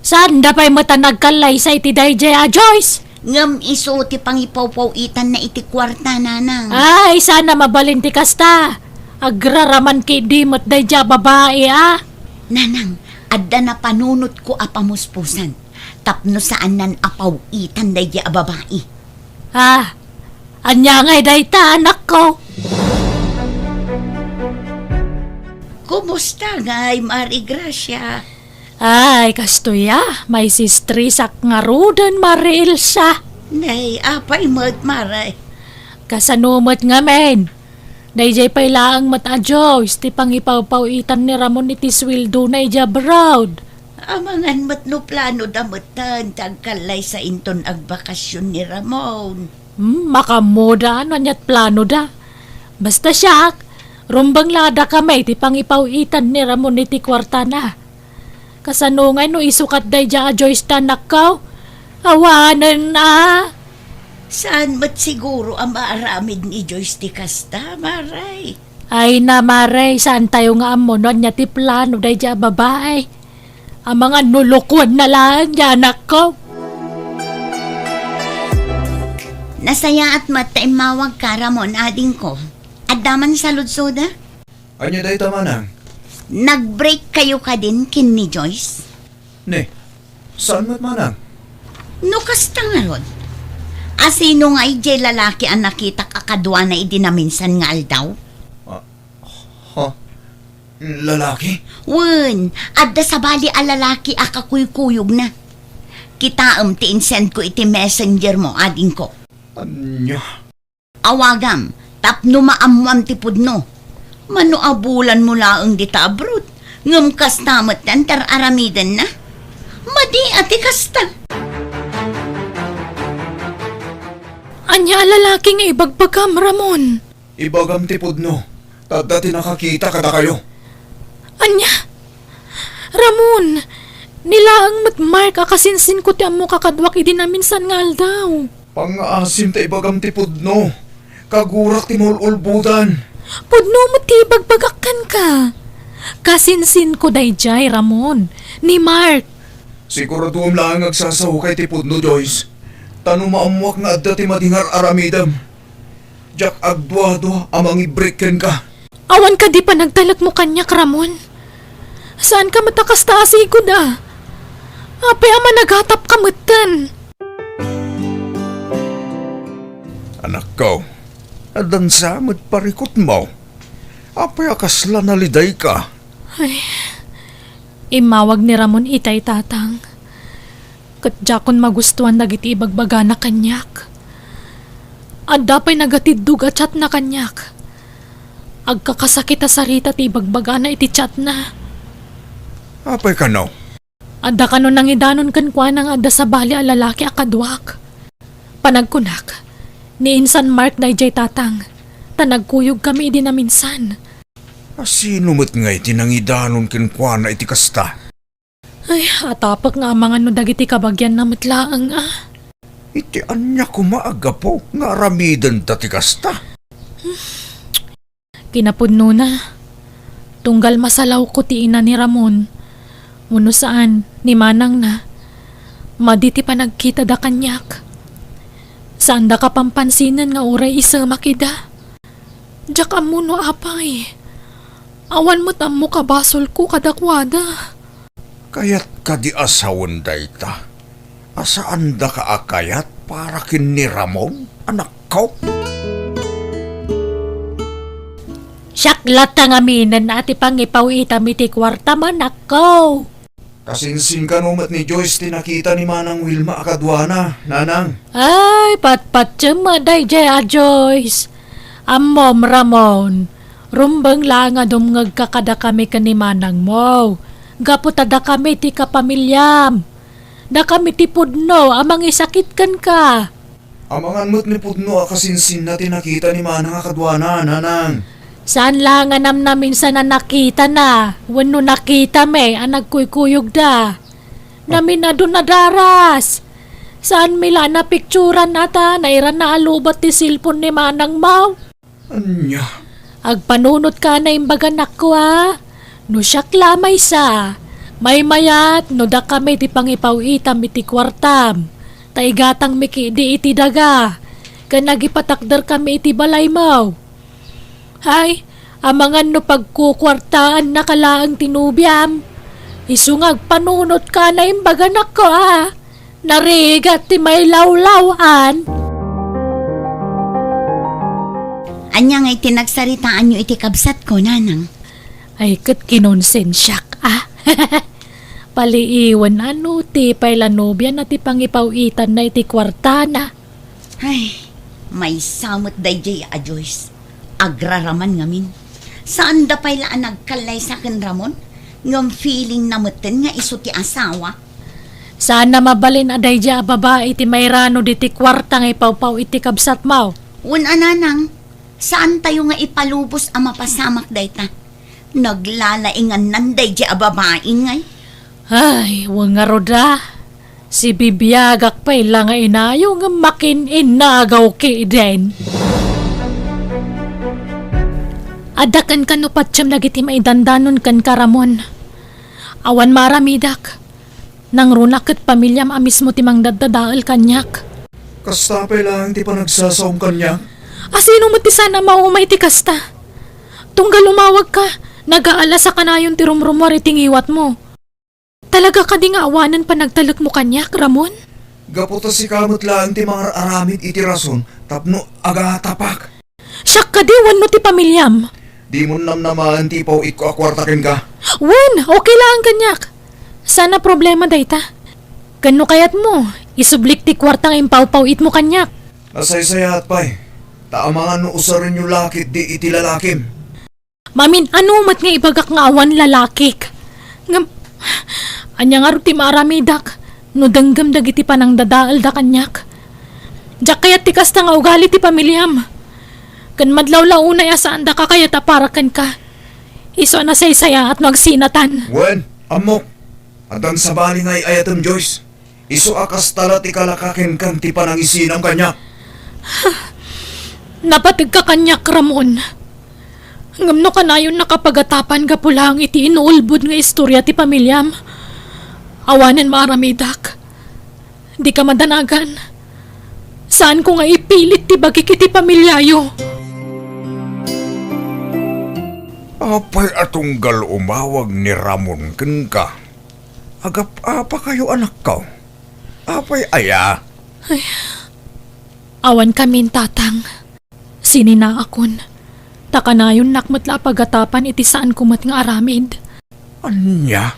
Saanda pay met a nagkallaysa iti daydiay a Joyce? Ngem isu ti pangipawpaw-itanna iti kuarta, nanang. Ay, saan a mabalin ti kasta. Agraraman ketdi met daydiay a babai, a. Nanang, adda napanunotko a pamuspusan tapno saannan a paw-itan daydiay a babai. Ah, ania ngay dayta, anakko? Kumusta ngay, Mari Gracia? Ay, kastoy a, maisistrisak ngaruden, Mari Elsa. Nay, apay met, Mari? Kasano met ngamin? Daydiay pay laeng met a Joyce ti pangipawpaw-itan ni Ramon iti suweldona idiay abroad. Amangan met no planoda metten ti agkallaysa inton agbakasyon ni Ramon. Hmm, makaammoda no aniat planoda. Basta siak, rumbeng la a dakami ti pangipaw-itan ni Ramon iti kuartana. Kasano ngay no isu ket daydiay a Joyce ti anakko? Awanen a. Saan met siguro a maaramid ni Joyce ti kasta, Mari? Ay na, Mari, saantayo nga ammo no ania ti plano daydiay a babai. Amangan no lokoenna laeng diay anakko. Nasayaat met ta immawagka, Ramon, adingko. Adda man saludsoda? Ania dayta, manang? Nag-break kayo kadin ken ni Joyce? Ne, saan met, manang? No kasta ngarud, asino ngay diay lalaki a nakitak a kaduana idi naminsan nga aldaw? Ah, ha? Lalaki? Wen, adda sabali a lalaki a kakuykuyogna. Kitaem ti insendko iti messenger mo, adingko. Ania? Awagam tapno maammoam ti pudno. Mano a bulan mo laeng dita abroad, ngem kasta met ti anter-aramidenna? Madi a ti kasta. Ania a lalaki nga ibagbagam, Ramon? Ibagam ti pudno, ta adda ti nakakita kadakayo. Ania? Ramon, ni laeng met Mark a kasinsinko ti ammoka kaduak idi naminsan nga aldaw. Pangngaasim ta ibagam ti pudno. Kagurak ti maul-ulbodan. Pudno met ti ibagbagak kenka. Kasinsinko daydiay, Ramon, ni Mark. Siguradoem laeng nga agsasao ka iti pudno, Joyce. Ta no maammoak nga adda ti madi nga ar-aramidem, diak agduadua a mangibreak kenka. Awan kadi panagtalekmo kaniak, Ramon? Saanka met a kasta a sigud a? Apay a managatapka metten? Anakko, addan sa met parikutmo. Apay a kasla nalidayka? Ay, immawag ni Ramon itay, Tatang. Ket diakon magustuan dagiti ibagbagana kaniak. Adda pay nagatiddog a chatna kaniak. Agkakasakit a sarita ti ibagbagana iti chatna. Apay kano? Adda kano nangidanon kenkuana nga adda sabali a lalaki a kaduak. Panagkunak, ni insan Mark daydiay, Tatang, ta nagkuyogkami idi naminsan. A sino met ngay ti nangidanon kenkuana iti kasta? Ay, atapek nga amangan no dagiti kabagianna met laeng a. Iti ania koma a gapu nga aramidenda ti kasta? Kinapudnona, tunggal masalawko ti ina ni Ramon, wenno saan, ni manangna, madi ti panagkitada kaniak. Saanda kapampansinan nga uray isemak ida. Diak ammo no apay. Awan met ammo kabasolko kadakuada. Kayat kadi a sawen dayta? A saandaka a kayat para ken ni Ramon, anakko? Siak latta ngaminen a ti pangipaw-itam iti kuartam, anakko. Kasinsin kano met ni Joyce ti nakita ni Manang Wilma a kaduana, Nanang? Ay, patpatiem daydiay a Joyce. Ammom, Ramon, rumbeng laeng a dumngegka kadakami ken ni manangmo, gapu ta dakami ti kapamiliam. Dakami ti pudno a mangisakit kenka. Amangan met ni pudno a kasinsinna ti nakita ni manang a kaduana, Nanang. Saan la nga namnaminsan a nakitana wenno nakitami a nagkuykuyogda. Namin-adu nadaras. Saanmi la a napikturan a ta nairanna a lobet ti cellphone ni manangmo. Ania? Agpanunotka a naimbag, anakko, a? No siak la a maysa, maymayat no dakami ti pangipaw-itam iti kuartam, ta igatangmi ketdi iti daga, ken agipatakderkami iti balaymo. Ay, amangan no pagkukuartaannaka laeng ti nobiam. Isu nga agpanunotka a naimbag, anakko, a? Narigat ti mailawlaw-an. Ania ngay ti nagsaritaanyo iti kabsatko, Nanang? Ay, ket kinonsensiak, a? Paliiwen a no ti pay la nobiana ti pangipaw-itanna iti kuartana. Ay, maysa met daydiay a Joyce. Agraraman ngamin. Saanda pay la a nagkallaysa ken Ramon, ngem feelingna metten nga isu ti asawa. Saanna mabalin a daydiay a babai ti mairano diti kuarta nga ipawpaw iti kabsatmo. Wen a, Nanang, saantayo nga ipalubos a mapasamak dayta. Naglalaingannan daydiay a babai ngay. Ay, wen ngarud a. Sibibiagak pay la nga inayo ngem makin-innagaw ketdin. Adda kenka no patiem dagiti maidandanon kenka, Ramon. Awan maaramidak. Nangruna ket pamiliam a mismo ti mangdaddadael kaniak. Kasta pay laeng ti panagsasaom kaniak? A sino met ti saan a mauma iti kasta? Tunggal umawagka, nagaalas a kanayon ti rumrumuar iti ngiwatmo. Talaga kadi nga awanen panagtalekmo kaniak, Ramon? Gapu ta sika met laeng ti mangar-aramid iti rason tapno agatapak. Siak kadi wenno ti pamiliam? Dimon namnamaen ti ipaw-itko a kuarta kenka? Wen, okay laeng kaniak. Saan a problema dayta. Ken no kayatmo, isublik ti kuarta nga impawpaw-itmo kaniak. Nasaysayaat pay, ta amangan no usarenyo la ketdi iti lalakim. Mamin-ano met nga ibagak nga awan lalakik. Ngem, ania ngarud ti maaramidak no denggem dagiti panangdadaelda kaniak? Diak kayat ti kasta nga ugali ti pamiliam. Ken madlawla unay a saandaka kayat a para kenka. Isu a nasaysayaat no agsinatan. Wen, ammok, addan sabali nga ay-ayatem, Joyce. Isu a kasta la ti kalaka kenka ti panangisinam kaniak. Napategka kaniak, Ramon. Ngem no kanayon nakapagatapan gapu laeng iti inuulbod nga istorya ti pamiliam, awanen maaramidak. Dika madanagan. Saanko nga ipilit ti bagik iti pamiliayo. Apay a tunggal umawag ni Ramon kenka? Agap-apakayo, anakko. Apay aya? Awan kamin, Tatang. Sininaakon. Ta kanayonnak met la a pagatapan iti saanko met nga aramid. Ania?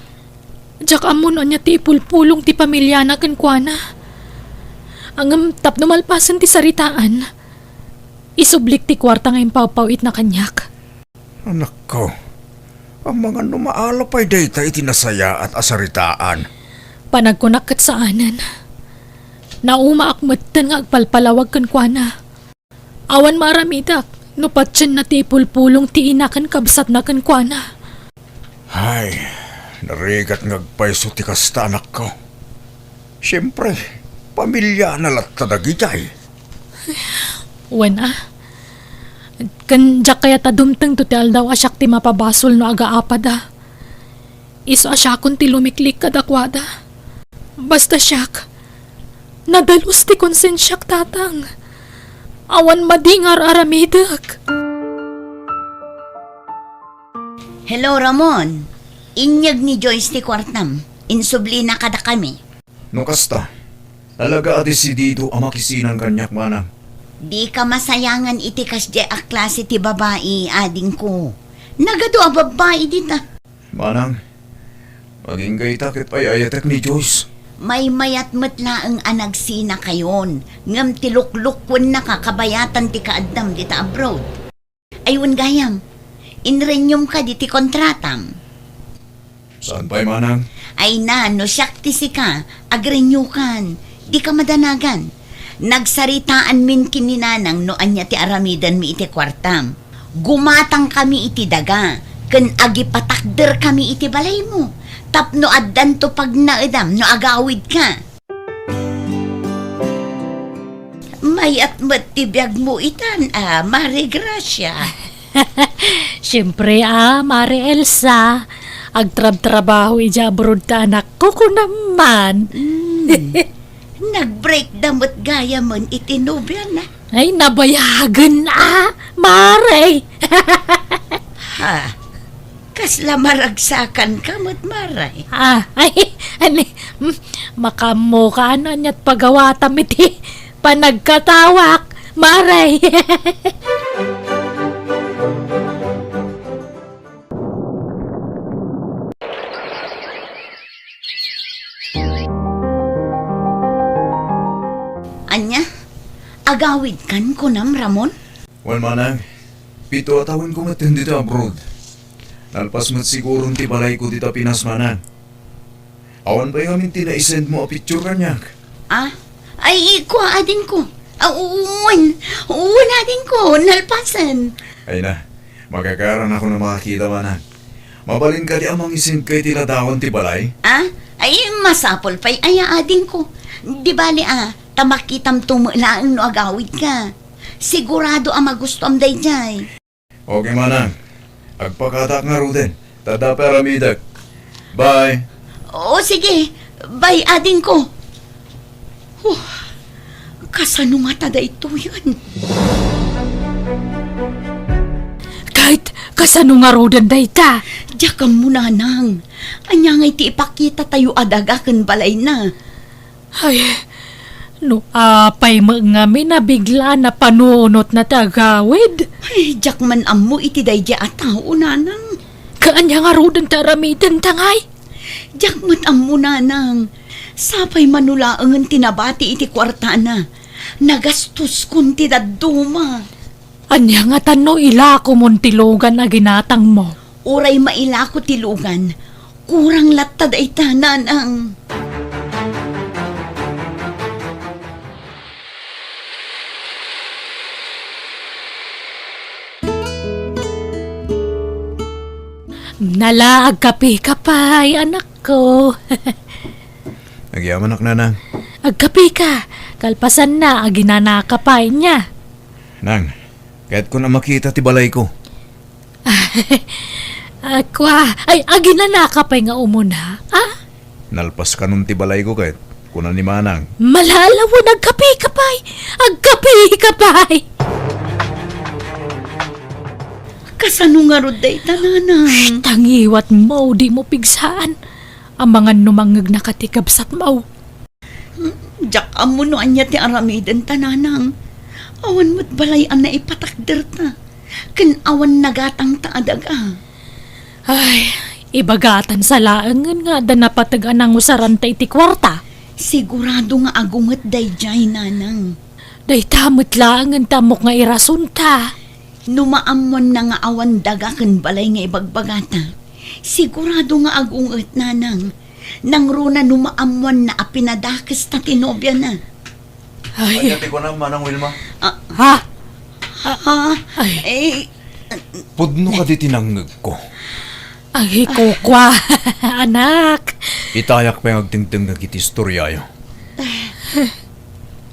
Diak ammo no ania ti ipulpulong ti pamiliana kenkuana. Ngem tapno malpasen ti saritaan, isublik ti kuarta nga impawpaw-itna kaniak. Anakko, amangan no maala pay dayta iti nasayaat a saritaan. Panagkunak ket saanen. Naumaak metten nga agpalpalawag kenkuana. Awan maaramidak no patienna ti ipulpulong ti ina ken kabsatna kenkuana. Ay, narigat nga agpayso ti kasta, anakko. Siempre, pamiliana latta dagijay. Wen a. Ken diak kayat a dumtengto ti aldaw a siak ti mapabasol no agaapada. Isu a siakon ti lumiklik kadakuada. Basta siak, nadalus ti konsensiak, Tatang. Awan madi nga ar-aramidek. Hello, Ramon. Inyeg ni Joyce ti kuartam. Insublina kadakami. No kasta, talaga a desidido a makisinan kaniak, manang. Dika masayangan iti kasdiay a klase ti babai, adingko. Nagadu a babbai dita. Manang, agingga ita ket ay-ayatek ni Joyce. Maymayat met laeng a nagsinakayon, ngem ti luklukkuennaka kabayatan ti kaaddam dita abroad. Ay wen gayam, inrenyom kadi ti kontratam? Saan pay, manang? Ay na, no siak ti sika, agrenyokan. Dika madanagan. Nagsaritaanmin ken ni nanang no ania ti aramidenmi iti kuartam. Gumatangkami iti daga, ken agipatakderkami iti balaymo, tapno addanto pagnaedam no agawidka. Mayat met ti biagmo itan a, Mare Gracia. Siempre a, Mare Elsa. Agtrabtrabaho idiay abroad ti anakko, kunam man. Hmm. Nagbreakda met gayamen iti nobiana. Ay, nabayagen a, Mare. Ha? Kasla maragsakanka met, Mare. Ah, ay, ani, mm, makaammoka no aniat pagawatam iti panagkatawak, Mare. Ania? Agawidkan kunam, Ramon? Wen, manang, pito a tawenko met dita abroad. Nalpas met siguron ti balayko dita Pinas, manang. Awan pay ngamin ti naisendmo a picture kaniak. Ah? Ay, kua, adingko. Ah, wen, wen, adingko, nalpasen. Ay na, makakaranakon a makakita, manang. Mabalin kadi a mangisendka iti ladawan ti balay? Ah? Ay, masapul pay aya, adingko. Di bali a, ta makitamto met laeng no agawidka. Sigurado a magustuam daydiay. Okay, manang. Agpakadaak ngaruden. Ta adda pay aramidek. Bye. O, sige. Bye, adingko. Huh. Kasano ngata daytoyen? Kayat, kasano ngaruden dayta? Diak ammo, nanang. Ania ngay ti ipakitatayo a daga ken balayna? Ay, no apay met ngamin a bigla a napanunotna ti agawid? Ay, diak man ammo iti daydiay a tao, nanang. Ket ania ngaruden ti aramidenta ngay? Diak met ammo, nanang. Sapay man no laengen ti nabati iti kuartana. Nagastoskon ti dadduma. Ania ngata no ilakomon ti lugan a ginatangmo? Uray mailako ti lugan, kurang latta dayta, nanang. Nala, agkapeka pay, anakko. Agyamanak, nanang. Agkapeka, kalpasanna, aginanaka pay, nia? Nang, kayatkon a makita ti balayko. Ah, kua, ay, aginanaka pay nga umuna, ah? Nalpaskanon ti balayko ket, kuna ni manang. Malalawen, agkapeka pay! Agkapeka pay! Kasano ngarud dayta, nanang? Shh, tangiwatmo, dimo pigsaan. Amangan no mangngegnaka ti kabsatmo. Diak ammo no ania ti aramidenta, nanang. Awan met balay a naipatakderta. Ken awan nagatangta a daga. Ay, ibagatan sa laengen nga adda napateg a nangusaranta iti kuarta. Sigurado nga agunget daydiay, nanang. Dayta met laengen ti ammok nga irasonta. No maammoanna nga awan daga ken balay nga ibagbagata, sigurado nga agunget, nanang. Nangruna no maammoanna a pinadakesta ti nobiana. Ay. Ania ti kunam, Manang Wilma? Ah. Ha? Ah, Ay. Eh, Pudno kadi ti nangngegko. Ay, kukua. Anak. Itayak pay nga agdengdengngeg iti istoriayo.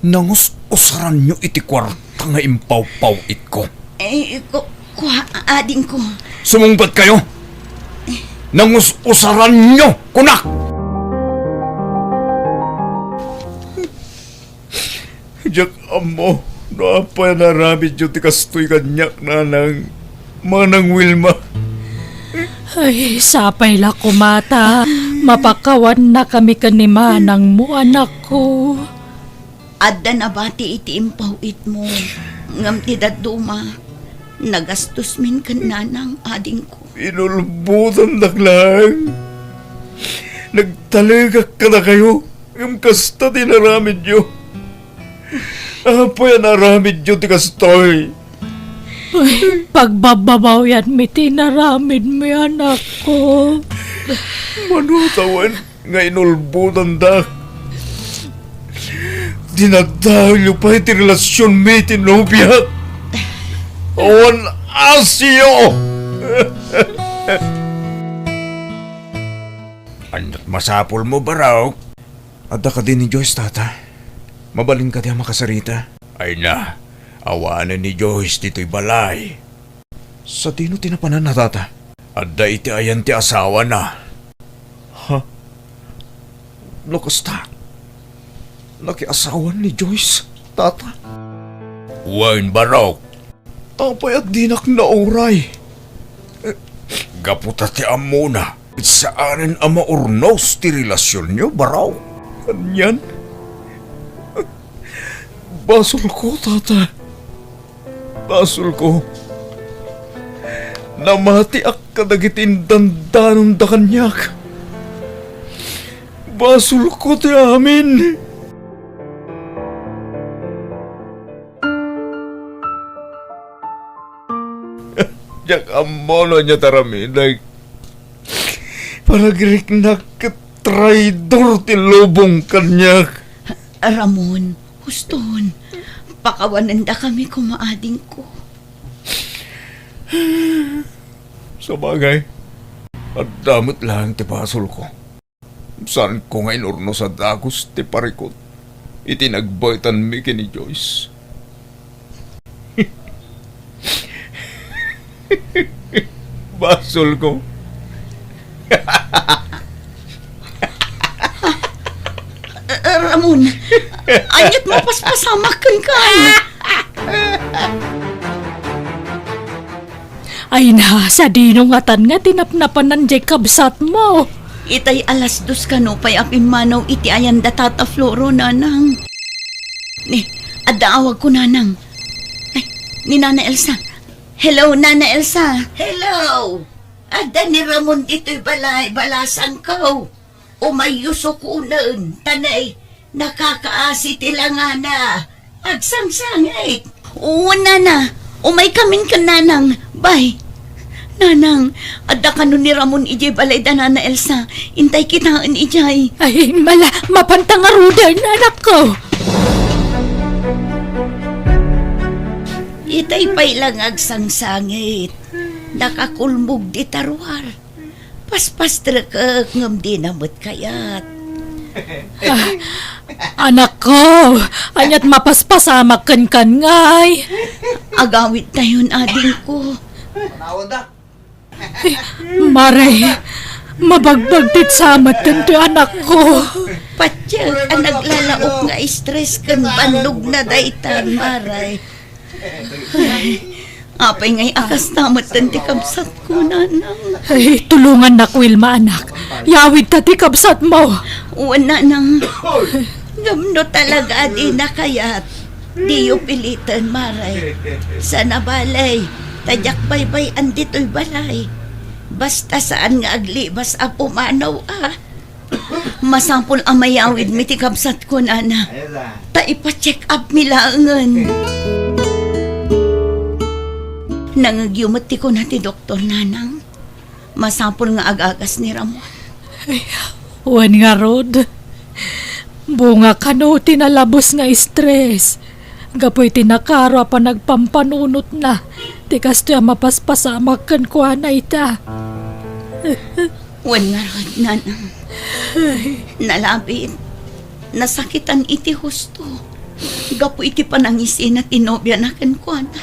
Nangus-usaranyo iti kuarta nga impawpaw-itko. Eh, ku-, kua, adingko. Sumungbatkayo! Nangus-usaranyo, kunak! Diak ammo no apay a naaramidyo ti kastoy kaniak, nanang, Manang Wilma. Ay, sapay la koma ta mapakawannakami ken ni manangmo, anakko. Adda nabati iti impaw-itmo, ngem ti dadduma, nagastos min ken nanang, adingko. Inulbodandak laeng. Nagtalegak kadakayo, ngem kasta ti inaramidyo. Apay a naaramidyo ti kastoy? Ay, pagbababawyanmi ti inaramidmi, anakko. Mano tawen nga inulbodandak? Dinadaelyo pay ti relasionmi iti nobiak. Awan asio! Ania't masapulmo, Barok? Adda kadi ni Joyce, Tata? Mabalin kadi a makasarita? Ay na, awanen ni Joyce ditoy balay. Sadino ti napananna, Tata? Adda iti ayan ti asawana. Ha? No kasta, nakiasawan ni Joyce, Tata? Wen, Barok. Apay a dinak nauray? Gapu ta ti ammona, saanen a maurnos ti relasionyo, Barok. Anian? Basolko, Tata. Basolko. Namatiak kadagiti indandanonda kaniak. Basolko ti amin. Diak ammo no ania ti aramidek. Panagriknak ket traidor ti lubong kaniak. Ramon, huston. Pakawanendakami koma, adingko. Sabagay, adda met laeng ti basolko. Saanko nga inurnos a dagus ti parikut iti nagbaetanmi ken ni Joyce. Basolko. Ah, Ramon, ania't mapaspasamak kenka? Ay na, sadino ngatan nga tinapnapanan diay kabsatmo? Itay alas dos kano pay a pimmanaw iti ayan da Tata Floro, nanang. Ni, adda awagko, nanang. Ay, ni Nana Elsa. Hello, Nana Elsa. Hello. Adda ni Ramon ditoy balay, balasangko. Umayyo sukonen, ta nay, nakakaasi ti langana. Agsangsangit. Oo, nana. Umaykamin ken nanang. Bye. Nanang, adda kano ni Ramon idiay balay da Nana Elsa. Intay kitaen idiay. Ay, mala, mapanta ngaruden, anakko. Itay pay lang agsangsangit. Nakakulmog dita ruar. Paspastrek ngem dina met kayat. Ah, anakko, ania't mapaspasamak kenkan ngay? Agawidtayon, adingko. Mare, mabagbagtit sa met ditoy anakko. Patiek a naglalaok nga stress ken bannogna daytan, Mare. Ay, Apay ngay a kasta metten ti kabsatko, nanang? Ay, tulongannak, Wilma, anak. Yawidta ti kabsatmo. Wen, nanang. Ngem no talaga a dina kayat, diyo piliten, Mare. Saan a bale, ta diak baybay-an ditoy balay. Basta saan nga aglibas a pumanaw, a. Masapul a mayawidmi ti kabsatko, nana. Ta ipa-check up mi laengen. Nangngegyo met ti kuna ti doktor, nanang. Masapul nga agagas ni Ramon. Ay, wen ngarud. Bunga kano ti nalabes nga stress. Gapu iti nakaro a panagpampanunotna, ti kastoy a mapaspasamak kenkuana ita. Wen ngarud, nanang. Nalabit, nasakitan iti husto gapu iti panangisina ti nobiana kenkuana.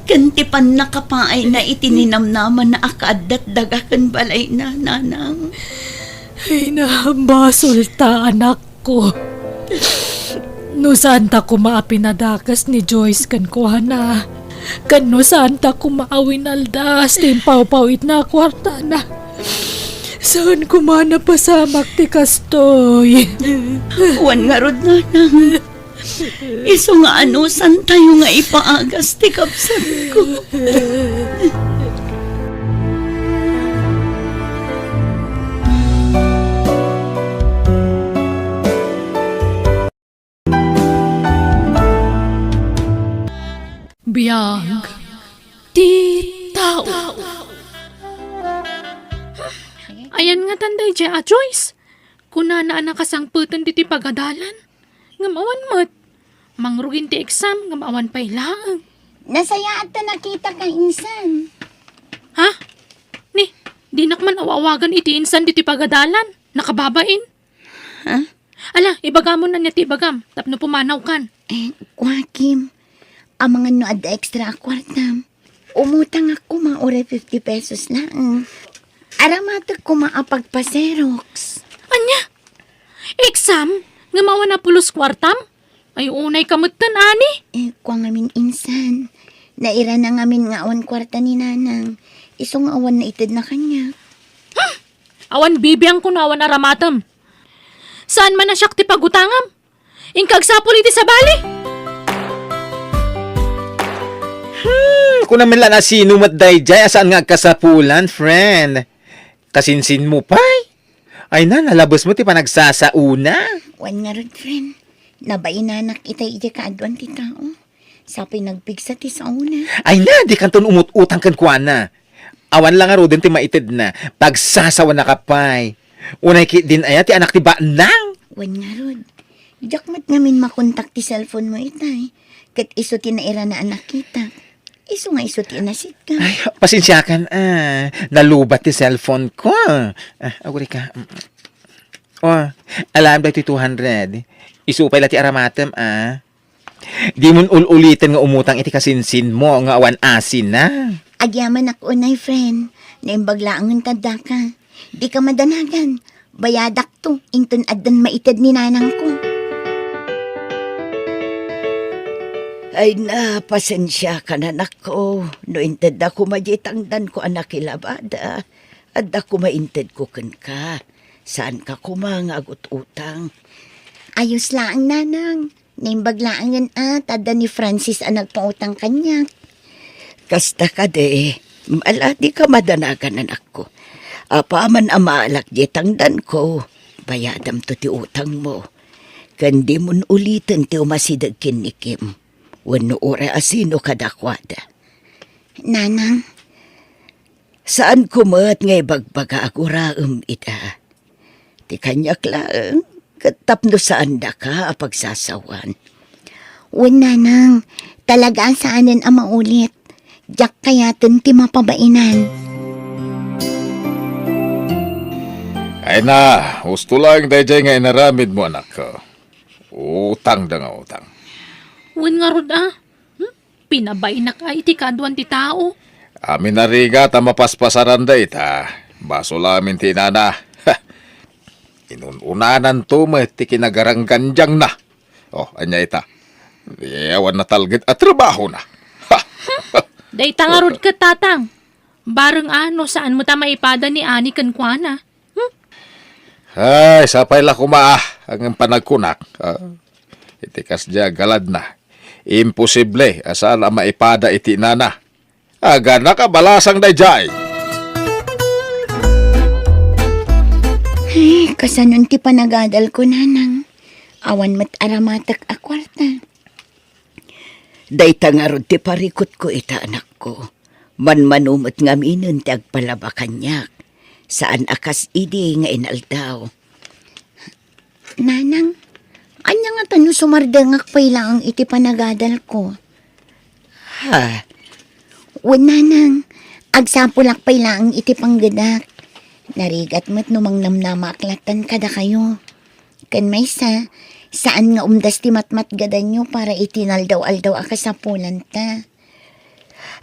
Ken ti pannakapaayna iti ninamnamana a kaaddat daga ken balayna, nanang. Ay, nabasolta, anakko. No saanta koma a pinadakes ni Joyce kenkuana, ken no saanta koma a winaldas ti impawpawitna a kuartana, saan koma a napasamak ti kastoy. Wen ngarud, nanang. Isu nga anusantayo nga ipaagas ti kabsatko. Biag ti tao. Ayan ngatan daydiay a Joyce? Kunana a nakasangpeten ditoy pagadalan. Ngem awan met. Mangrugin ti exam, ngem awan pay laeng. Nasayaat ta nakitaka, insan. Ha? Ni, dinak man aw-awagan iti insan ditoy pagadalan. Nakababain. Ha? Ala, ibagamon ania ti ibagam, tapno pumanawkan. Eh, kua, Kim, amangan no adda extra a kuartam. Umutangak koma uray fifty pesos laeng. Aramatek koma a pagpa-Xerox. Ania? Exam? Ngem awan a pulos kuartam? Ay, unay ka metten, ani? Eh, kua ngamin insan. Nairana ngamin nga awan kuarta ni nanang. Isu nga awan naitedna kaniak. Hmm! Awan bibiangko no awan aramatem. Saan man a siak ti pagutangam? Inka agsapul iti sabali? Hmm, kunam met la a sino met daydiay a saan nga agkasapulan, friend. Kasinsinmo pay? Ay na, nalabesmo ti panagsasaona. Wen ngarud, friend. Nabainanak itay idiay kaaduan ti tao. Sapay nagpigsa ti saona. Ay na, dikanton umut-utang kenkuana. Awan la ngaruden ti maitedna. Pagsasawanaka pay. Unay ketdin aya ti anak ti banang? Wen ngarud. Diak met ngamin makontak ti cellphone mo itay. Ket isu ti nairana a nakitak. Isu nga isu ti inasitka. Ay, pasensiakan, a. Nalubat ti cellphone ko. A, agurayka. Mm. O, alam daytoy two hundred. Isu pay la ti aramatem, a. Dimon ul-uliten nga umutang iti kasinsinmo nga awan asina. Agyamanak unay, friend. Naimbag laengen ta daka. Dika madanagan. Bayadakto, inton addan maited ni nanangko. Ay na, pasensiakan, anakko, no intedda koma diay tangdanko a nakilabada. Adda koma intedko kenka. Saanka koma nga agut-utang. Ayos laeng, nanang. Naimbag laengen a ta adda ni Francis a nagpautang kaniak. Kasta kadi, ala, dika madanagan, anakko. Apaman a maalak diay tangdanko, bayadamto ti utangmo. Ken dimon uliten ti umasideg ken ni Kim wenno uray asino kadakuada. Nanang, Saanko met nga ibagbaga a guraem ida. Ti kaniak laeng, ket tapno saandaka a pagsasawan. Wen, nanang, talaga a saanen a maulit. Diak kayaten ti mapabainan. Ay na, husto laeng daydiay nga inaramidmo, anakko. Utangda nga utang. Wen ngarud a, Hmm? Pinabainak a iti kaaduan ti tao. Amin a rigat a mapaspasaranda ita, basol amin ti inana. Ha! Inun-unananto met ti kinagaranggandiangna. O, ania ita? Di awan natalged a trabahona. Ha! Dayta ngarud ket, Tatang. Bareng a no saan met a maipada ni Ani kenkuana. Hmm? Ay, sapay la koma a, ngem panagkunak. Ah, iti kasdiay a galadna, imposible a saan a maipada iti inana. Agana kabalasang daydiay. Ay, kasanon ti panagadalko, Nanang? Awan met aramatek a kuarta. Dayta ngarud ti parikutko ita, anakko. Manmano met ngaminen ti agpalaba kaniak. Saan a kas idi nga inaldaw. Nanang, ania ngata no sumardengak pay laeng iti panagadalko? Ha? Wen, Nanang, agsapulak pay laeng iti panggedak. Narigat met no mangnamnamaak lattan kadakayo. Ken maysa, saan nga umdas ti matmatgadanyo para iti naldaw-aldaw a kasapulanta.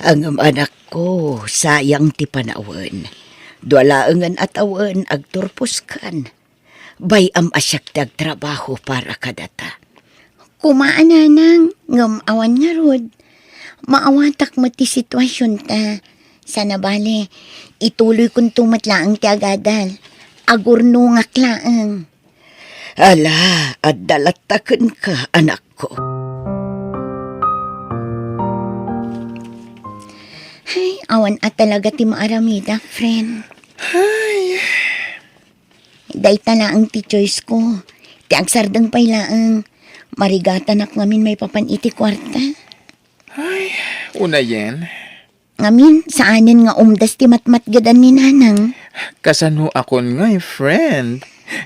Ngem, anakko, sayang ti panawen. Dua laengen a tawen agturposkan. Bay-am a siak ti agtrabaho para kadata. Koma a, Nanang, ngem awan ngarud. Maawatak met ti situasionta. Sana bale, ituloykonto met laeng ti agadal. Agurnongak laeng. Ala, adda latta kenka, anakko. Ay, awan a talaga ti maaramida, friend. Ay. Dayta laeng ti choice ko. Ti agsardeng pay laeng. Marigatanak ngamin maipapan iti kuarta. Ay, unayen. Ngamin, saanen nga umdas ti matmatgedan ni Nanang. Kasano akon ngay, friend?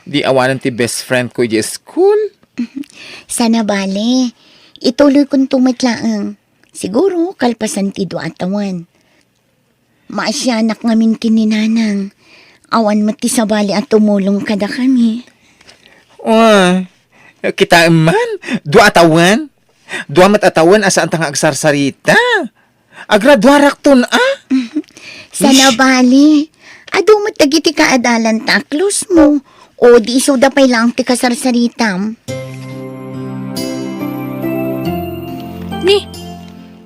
Di awanen ti best friend ko idiay school? Sana bale. Ituloykonto met laeng. Siguro, kalpasan ti dua a tawen. Maasianak ngamin ken ni Nanang. Awan met ti sabali a tumulong kadakami. Uy, kitaem man, dua a tawen. Dua met a tawen a saanta nga agsarsarita. Agraduarakton a. Sana bale. Adu met dagiti kaadalanta a close mo. O di isuda pay laeng ti kasarsaritam. Ni,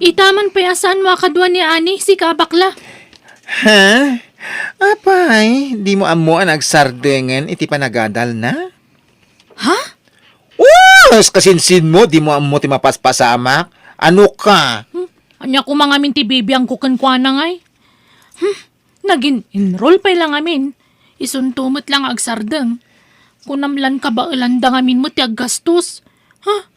ita man pay a saanmo a kadua ni Ani, sika a bakla. Ha? Apay, dimo ammo a nagsardengen iti panagadalna? Ha? Uy, kasinsinmo, dimo ammo ti mapaspasamak? Ano ka? Hmm, ania koma ngamin ti bibiangko kenkuana ngay? Hmm, nagin-enroll pay la ngamin. Isunto met la nga agsardeng. Kunam lan kabaelanda ngamin met ti aggastos. Ha?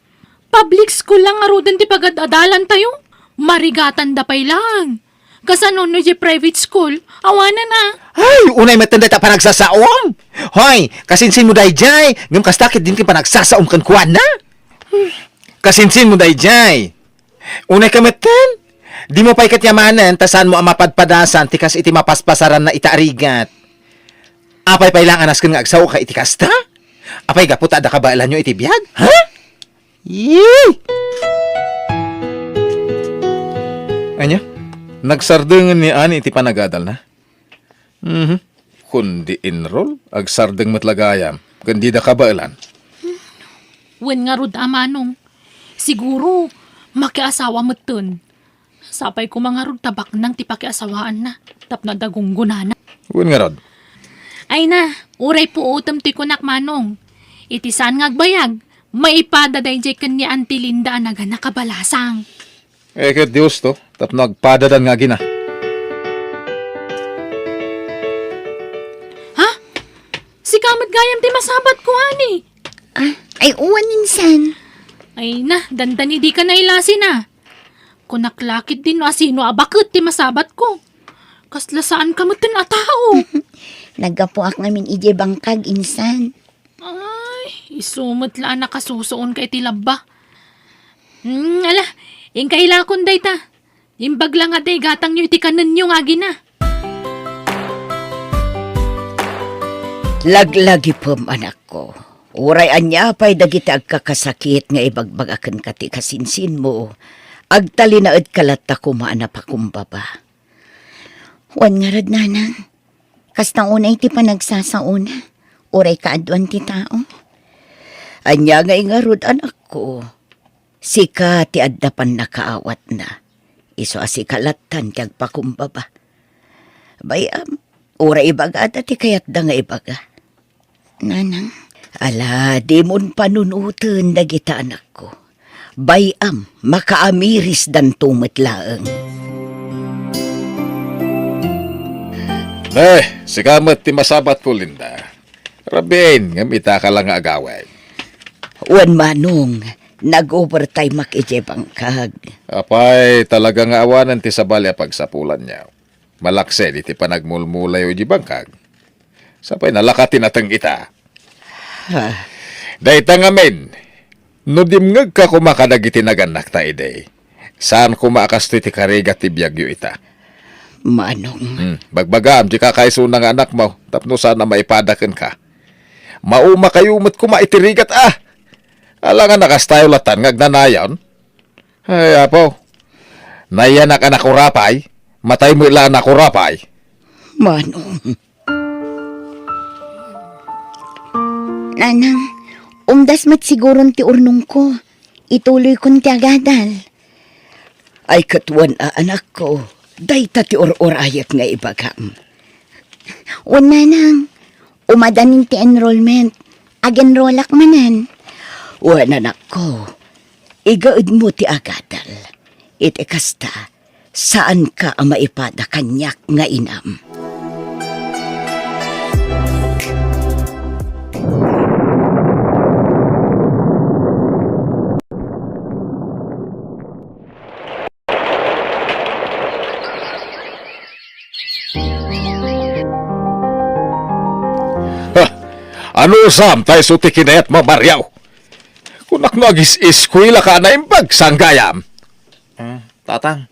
Public school la ngaruden ti pagad-adalantayo? Marigatanda pay laeng. Kasano no idiay private school? Awanen a. Ay, unay metten dayta panagsasaom. Hoy, kasinsinmo daydiay, ngem kasta ketdin ti panagsasaom kenkuana? Kasinsinmo daydiay. Unay ka metten, dimo pay ket yamanen ta saanmo a mapadpadasan ti kas iti mapaspasaranna ita a rigat. Apay pay laeng a nasken nga agsaoka iti kasta? Apay gapu ta adda kabaelanyo iti biag? Ha? Yee! Ania? Nagsardengen ni Ani iti panagadalna? Mhm. Kundi enroll, agsardeng met la gayam, ken dida kabaelan. Wen ngarud a manong, siguro, makiasawa metten. Sapay koma ngarud ta baknang ti pakiasawaanna, tapno adda gunggonana. Wen ngarud. Ay na, uray puotem ti kunak, manong. Iti saan nga agbayag, maipada daydiay ken ni Auntie Linda a nagana kabalasang. Eh, ket Dios to, tapno agpadadan nga agina. Ha? Sika met gayam ti masabatko, Ani? Ah, ay, uwan insan. Ay na, dandani dika nailasin a. Kunak la ketdin no asino a baket ti masabatko. Kasla saan ka metten a tao. Naggapuak ngamin idiay bangkag insan. Ay, isu met la a nakasusuonka iti labba. Hmm, ala, inka ilakon dayta. Imbag la nga dayta igatangyo iti kanenyo nga agina. Laglagipem, anakko. Uray ania pay dagiti agkakasakit nga ibagbaga kenka ti kasinsinmo, agtalinaedka latta koma a napakumbaba. Wen ngarud, nanang, kasta unay ti panagsasaona, uray kaaduan ti tao. Ania ngay ngarud, anakko? Sika ti adda pannakaawatna. Isu a sika lattan ti agpakumbaba. Bay-am, uray ibagada ti kayatda nga ibaga. Nanang. Ala, dimon panunoten dagita anakko. Bay-am, makaamirisdanto met laeng. Eh, sika met ti masabatko, Linda. Rabiin, ngem ita ka la nga agawid. Wen, Manong, nag-overtime-ak idiay bangkag. Apay, talaga nga awanen ti sabali a pagsapulanyo. Malaksid iti panagmulmulayo idiay bangkag. Sapay nalaka ti nateng ita. Ah. Dayta ngamin, no dimngegka koma kadagiti nagannakta idi, saan koma a kastoy ti karigat ti biagyo ita. Manong. Hmm, bagbagam, di ka kaisuna nga anakmo, tapno saan a maipada kenka. Maumakayo met koma iti rigat, ah! Alangan a kastayo latan nga agnanayon. Ay, apo. Nayanak a nakurapay, matay met la a nakurapay. Manong. Nanang, umdas met siguron ti urnongko. Ituloykon ti agadal. Ay, ket wen a, anakko, dayta ti ur-urayek nga ibagam. Wen, Nanang, umadanin ti enrollment. Ag-enrollak manen. Wen, anakko, igaedmo ti agadal. Iti kasta, saanka a maipada kaniak nga inam. Ha! Anusam ta isu ti kinayatmo, Mario? Kunak no agis-iskuelaka a naimbag, saan gayam? Ah, Tatang.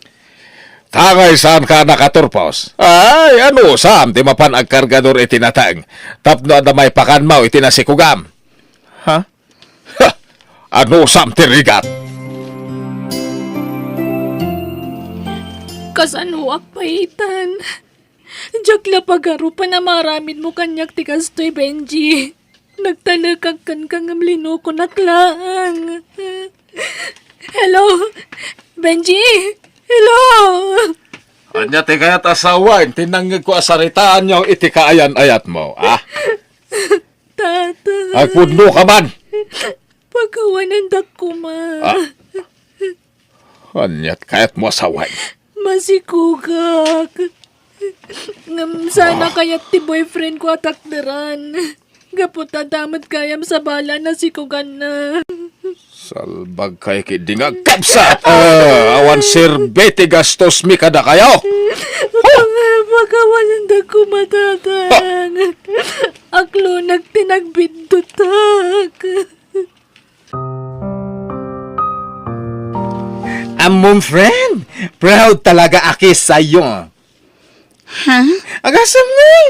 Tangay saanka a nakaturpos. Ay, anusam ti mapan agkargador iti nateng tapno adda maipakanmo iti nasikogam? Ha? Ha! Anusam ti rigat? Kasanoak pay itan? Diak la pagarupan a maaramidmo kaniak ti kastoy, Benji. Nagtalekak kenka ngem linokonak laeng. Hello? Benji? Hello? Ania ti kayat a sawen ti nangngegko a saritaanyo iti kaayan-ayatmo, ah? Tata. Agpudno ka man! Pakawanendak koma. Ah. Ania ti kayatmo a sawen? Masikogak. Ngem saan a kayat ti boyfriend ko a takderan. Gapu ta adda met gayam sabali a nasikoganna. Salbag kay ketdi nga agkabsat! Ah, awan serbi ti gastosmi kadakayo! Pakawanendak koma, Tatang. Aklonak ti nagbiddutak. Ammom, friend, proud talaga aki sayo. Ha? Agasem ngay!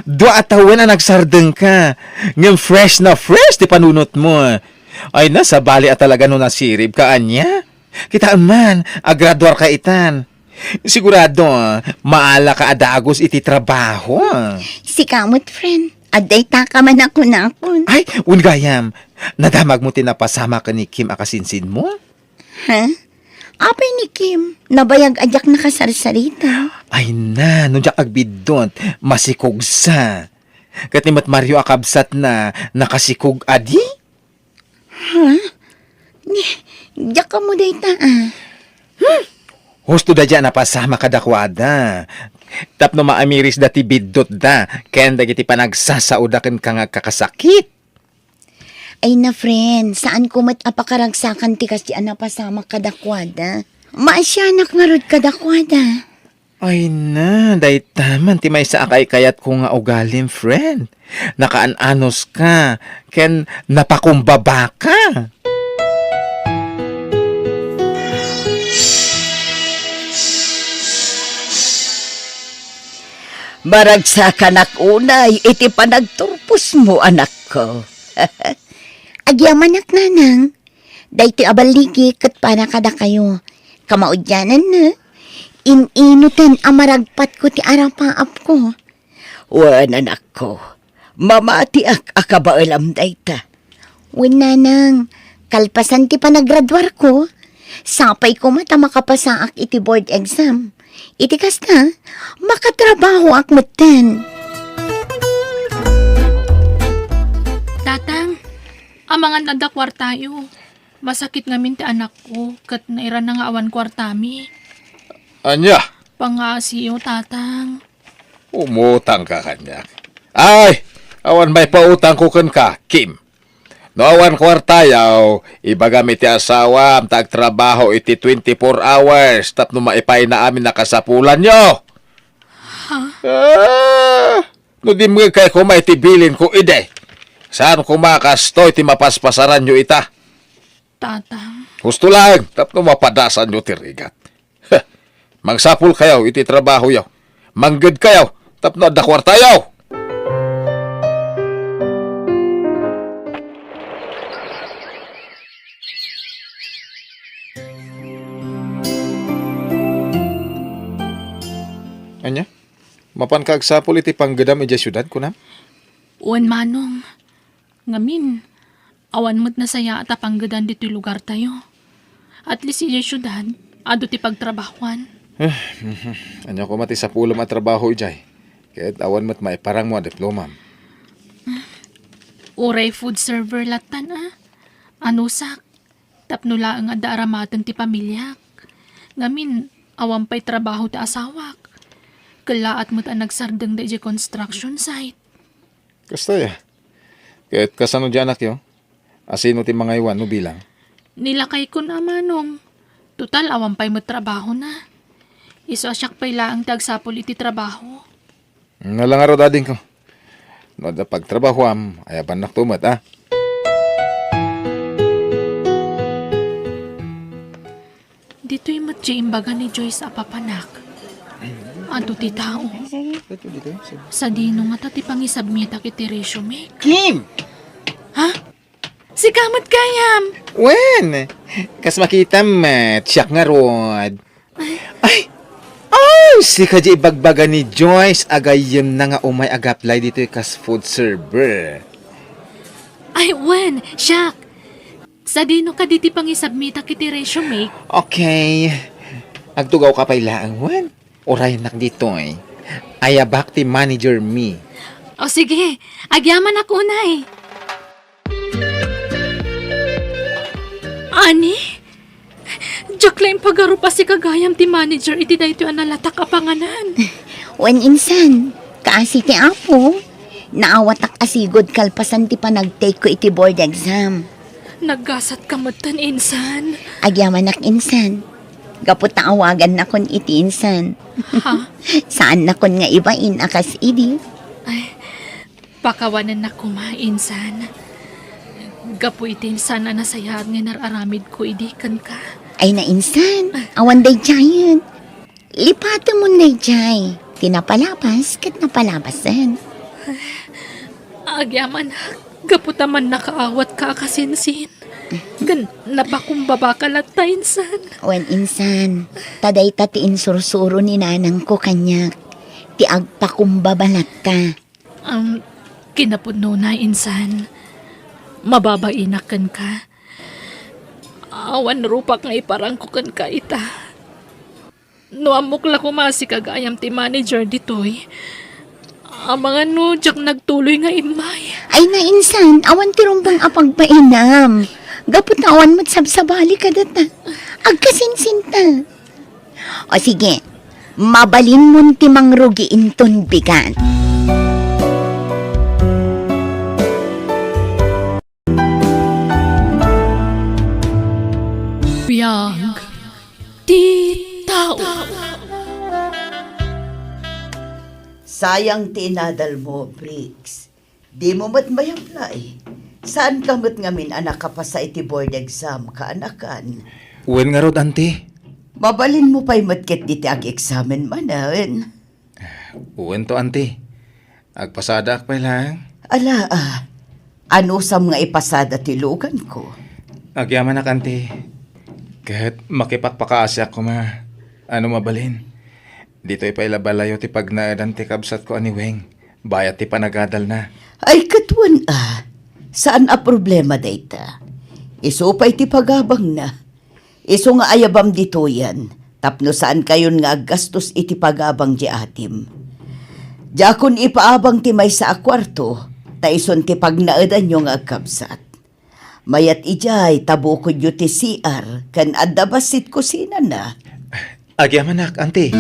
Dua a tawen a nagsardengka. Ngem fresh na fresh ti panunotmo. Ay na, sabali a talaga no nasiribka, ania? Kitaem man, agraduarka itan. Sigurado, maalaka a dagus iti trabaho. Sika met, friend. Adda itaka man a kunakon. Ay, wen gayam. Nadamagmo ti napasamak ken ni Kim a kasinsinmo? Ha? Apay ni Kim? Nabayag a diak nakasarsarita. Ay na, no diak agbiddut, masikogsa. Ket ni met Mario a kabsatna, nakasikog adi? Ha? Ni, diak ammo dayta, ah. Hmm. Husto daydiay a napasamak kadakuada. Tapno maamirisda ti biddutda ken dagiti panagsasaoda kenka nga agkakasakit. Ay na, friend, saanko met a pakaragsakan ti kasdi a napasamak kadakuada. Maasianak ngarud kadakuada. Ay na, dayta man ti maysa a kaikayatko nga ugalim, friend. Nakaan-anuska, ken napakumbabaka. Maragsakanak unay iti panagturposmo, anakko. Agyamanak, Nanang. Daytoy a balligi ket para kadakayo. Kamaudiananna, in-inoten a maragpatko ti arapaapko. Wen, anakko, mamatiak a kabaelam dayta. Wen, Nanang, kalpasan ti panagraduarko, Sapay koma ta makapasaak iti board exam. Iti kasta, makatrabahoak metten. Tatang, amangan adda kuartayo. Masakit ngamin ti anakko, ket nairana nga awan kuartami. Ania? Pangaasiyo, Tatang. Umutangka kaniak. Ay, awan maipautangko kenka, Kim. No awan kuartayaw, ibagam iti asawam ta agtrabaho iti twenty-four hours tapno maipaayna amin a kasapulanyo. Ha? Ah, no dimngegkayo koma iti bilinko idi, saan koma a kastoy ti mapaspasaranyo ita? Tatang. Husto laeng tapno mapadasanyo ti rigat. Heh, mangsapulkayo iti trabahoyo. Manggedkayo tapno adda kuartayo. Ania? Mapanka agsapul iti panggedam idiay siudad, kunam? Wen, Manong. Ngamin, awan met nasayaat a panggedan ditoy lugartayo. At least idiay siudad, adu ti pagtrabahoan. Eh, mhm. Ania koma ti sapulem a trabaho idiay? Ket awan met maiparangmo a diplomam. Uray food server lattan a. Anusak, tapno laeng adda aramaten ti pamiliak. Ngamin, awan pay trabaho ti asawak. Kellaat met a nagsardeng daydiay construction site. Kasta ya. Ket kasano di anakyo? Asino ti mangaywan no bilang? Ni lakaykon a, Manong. Total, awan pay met trabahona. Isu a siak pay laeng ti agsapul iti trabaho. Nala ngarud, adingko. No adda pagtrabahoam, ayabannakto met, a? Ditoy met ti imbaga ni Joyce a papanak. Adu ti tao. Sadino ngata ti pangisubmitak iti resume? Kim! Ha? Sika met gayam! Wen, kas makitam met, siak ngarud. Ay! Ay! Sika di ibagbaga ni Joyce a gayyemna nga umay ag-apply ditoy kas food server. Ay, wen, siak. Sadino kadi ti pangisubmitak iti resume? Okay. Agtugawka pay laeng, wen? Urayennak ditoy. Ayabak ti manager mi. O sige, agyamanak unay. Ani? Diak la impagarup a sika gayam ti manager iti daytoy a nalatak a panganan. Wen, insan, kaasi ti Apo, naawatak a sigud kalpasan ti panag-take ko iti board exam. Naggasatka metten, insan. Agyamanak, insan. Gapu ta awagannakon iti insan. Ha? Saannakon nga ibain a kas idi. Ay, pakawanennak koma, insan. Gapu iti insan a nasayaat nga inar-aramidko idi kenka. Ay, na, insan. Awan daydiayen. Lipatemon daydiay. Ti napalabas ket napalabasen. Agyamanak, gapu ta mannakaawatka a kasinsin. Ken napakumbabaka latta, insan. Wen, insan, ta dayta ti insursuro ni nanangko kaniak, ti agpakumbaba latta. Um, kinapudnona, insan, mababainak kenka. Awan rupak nga iparangko kenka ita. No ammok la koma a sika gayam ti manager ditoy, amangan no diak nagtuloy nga immay. Ay, na, insan, awan ti rumbeng a pagbainam. Gapu ta awan met sabsabali kadata. Agkasinsinta. O sige, mabalinmon ti mangrugi inton bigat. Biag ti tao. Sayang ti inadal mo, Briggs. Di mo met may-apply. Saan ka met ngamin a nakapasa iti board exam, kaanakan? Wen ngarud, Auntie. Mabalin mo pay met ket diti ag-examen manen. Wen to, Auntie. Agpasadaak pay laeng. Ala, a. Anusam nga ipasada ti luganko? Agyamanak, Auntie. Ket makipakpakaasiak koma. Ano mabalin? Ditoy pay la balayo ti pagnaedan ti kabsatko a ni Weng, bayat ti panagadalna. Ay, ket wen a. Saan a problema dayta. Isu pay ti pagabangna. Isu nga ayabam ditoyen, tapno saankayon nga aggastos iti pagabang ti atim. Diakon ipaabang ti maysa a kuarto, ta isun ti pagnaedanyo nga agkabsat. Mayat idiay ta bukodyo ti C R ken adda bassit kusinana. Agyamanak, anti.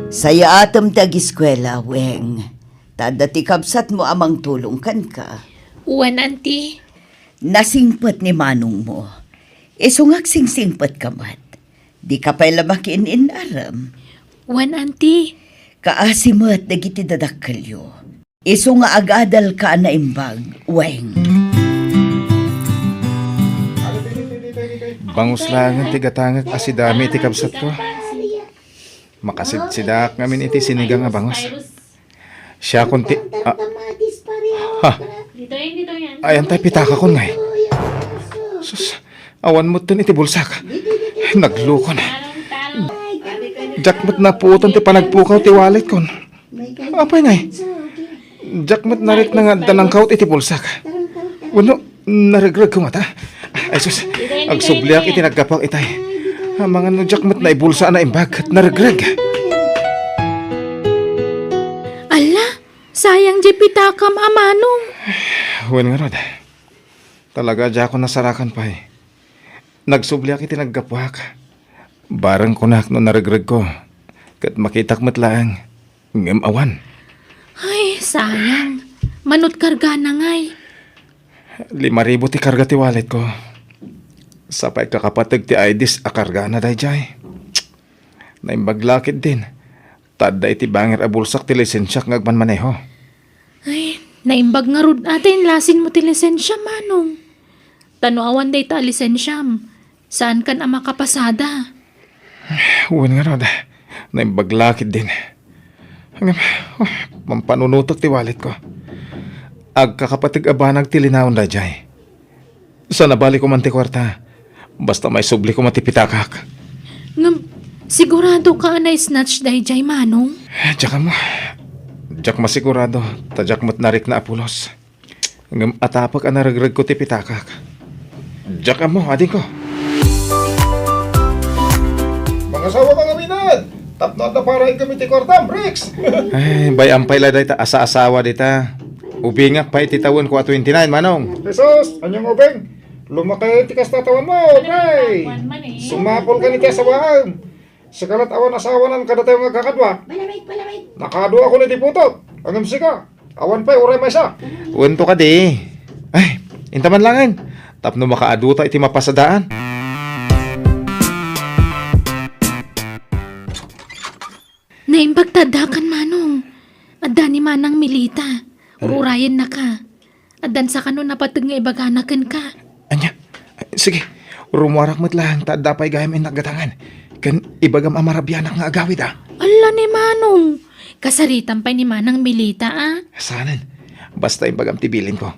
Sayaatem ti agiskuela, Weng. Ta adda ti kabsatmo a mangtulong kenka. Wen, anti. Nasingpet ni manongmo. Isu nga agsingsingpetka met. Dika pay la makiin-inarem. Wen, anti. Kaasi met dagiti dadakkelyo. Isu nga agadalka a naimbag, Weng. Bangus laengen ti gatangek a sidami iti kabsatko. Makasidsidaak ngamin iti sinigang a bangus. Siakon ti, ah, ha? Dito yan, dito yan. Ayan tay pitakakon ngay. Sus, awan met ton iti bulsak. Naglukon. Diak met napuotan ti panagpukaw ti walletkon. Apay ngay? Diak met narikna nga adda nangkaut iti bulsak. Wenno, naregregko ngata? Ay sus, agsubliak iti naggapuak itay. Amangan no diak met naibulsa a naimbag ket naregreg. Alla, sayang diay pitakam a manong. Wen ngarud. Talaga diakon nasarakan pay. Nagsubliak iti naggapuak. Bareng kunak no naregregko, ket makitak met laeng, ngem awan. Ay, sayang. Manut kargana ngay? Lima ribu ti karga ti walletko. Sapay kakapateg ti I Ds a kargana daydiay. Naimbag la ketdin. Ta adda iti bangir a bulsak ti lisensiak nga agmanmaneho. Ay, naimbag ngarud a ta inlasinmo ti lisensia, manong. Ta no awan dayta a lisensiam, saankan a makapasada. Wen ngarud, naimbag la ketdin. Ngem, oh, mampanunotek ti walletko. Agkakapateg a banag ti linaon daydiay. Saan a bali koma ti kuarta. Basta maisubli koma ti pitakak. Ngem, siguradoka a na-snatch daydiay, manong? Diak ammo. Diak masigurado, ta diak met narikna a pulos. Ngem atapek a naregregko ti pitakak. Diak ammo, adingko. Mangasawa ka ngamin, tapno adda para ikem iti kuartam, Bricks! Ay, bay-am pay la dayta asa-asawa dita. Ubingak pay iti tawenko a twenty-nine, manong. Jesus, aniang ubing? Lumakay ti kasta tawenmo, pre! Sumakolkan iti asawaem. Sika la't awan asawanan kadatayo nga agkakadua. Malamig, malamig. Nakaduakon iti putok. Ngem sika, awan pay uray maysa. Wen to kadi. Ay, inta man laengen. Tapno makaaduta iti mapasadaan. Naimbag ta addakan, manong. Adda ni Manang Milita. Ar- Ururayennaka. Addan sa kano napateg nga ibagana kenka. Ania? Sige, rumuarak met laeng ta adda pay gayam innak gatangan. Ken ibagam a marabianak nga agawid, a. Alla ni manong! Kasaritam pay ni Manang Milita, a. Saanen. Basta imbagam ti bilinko.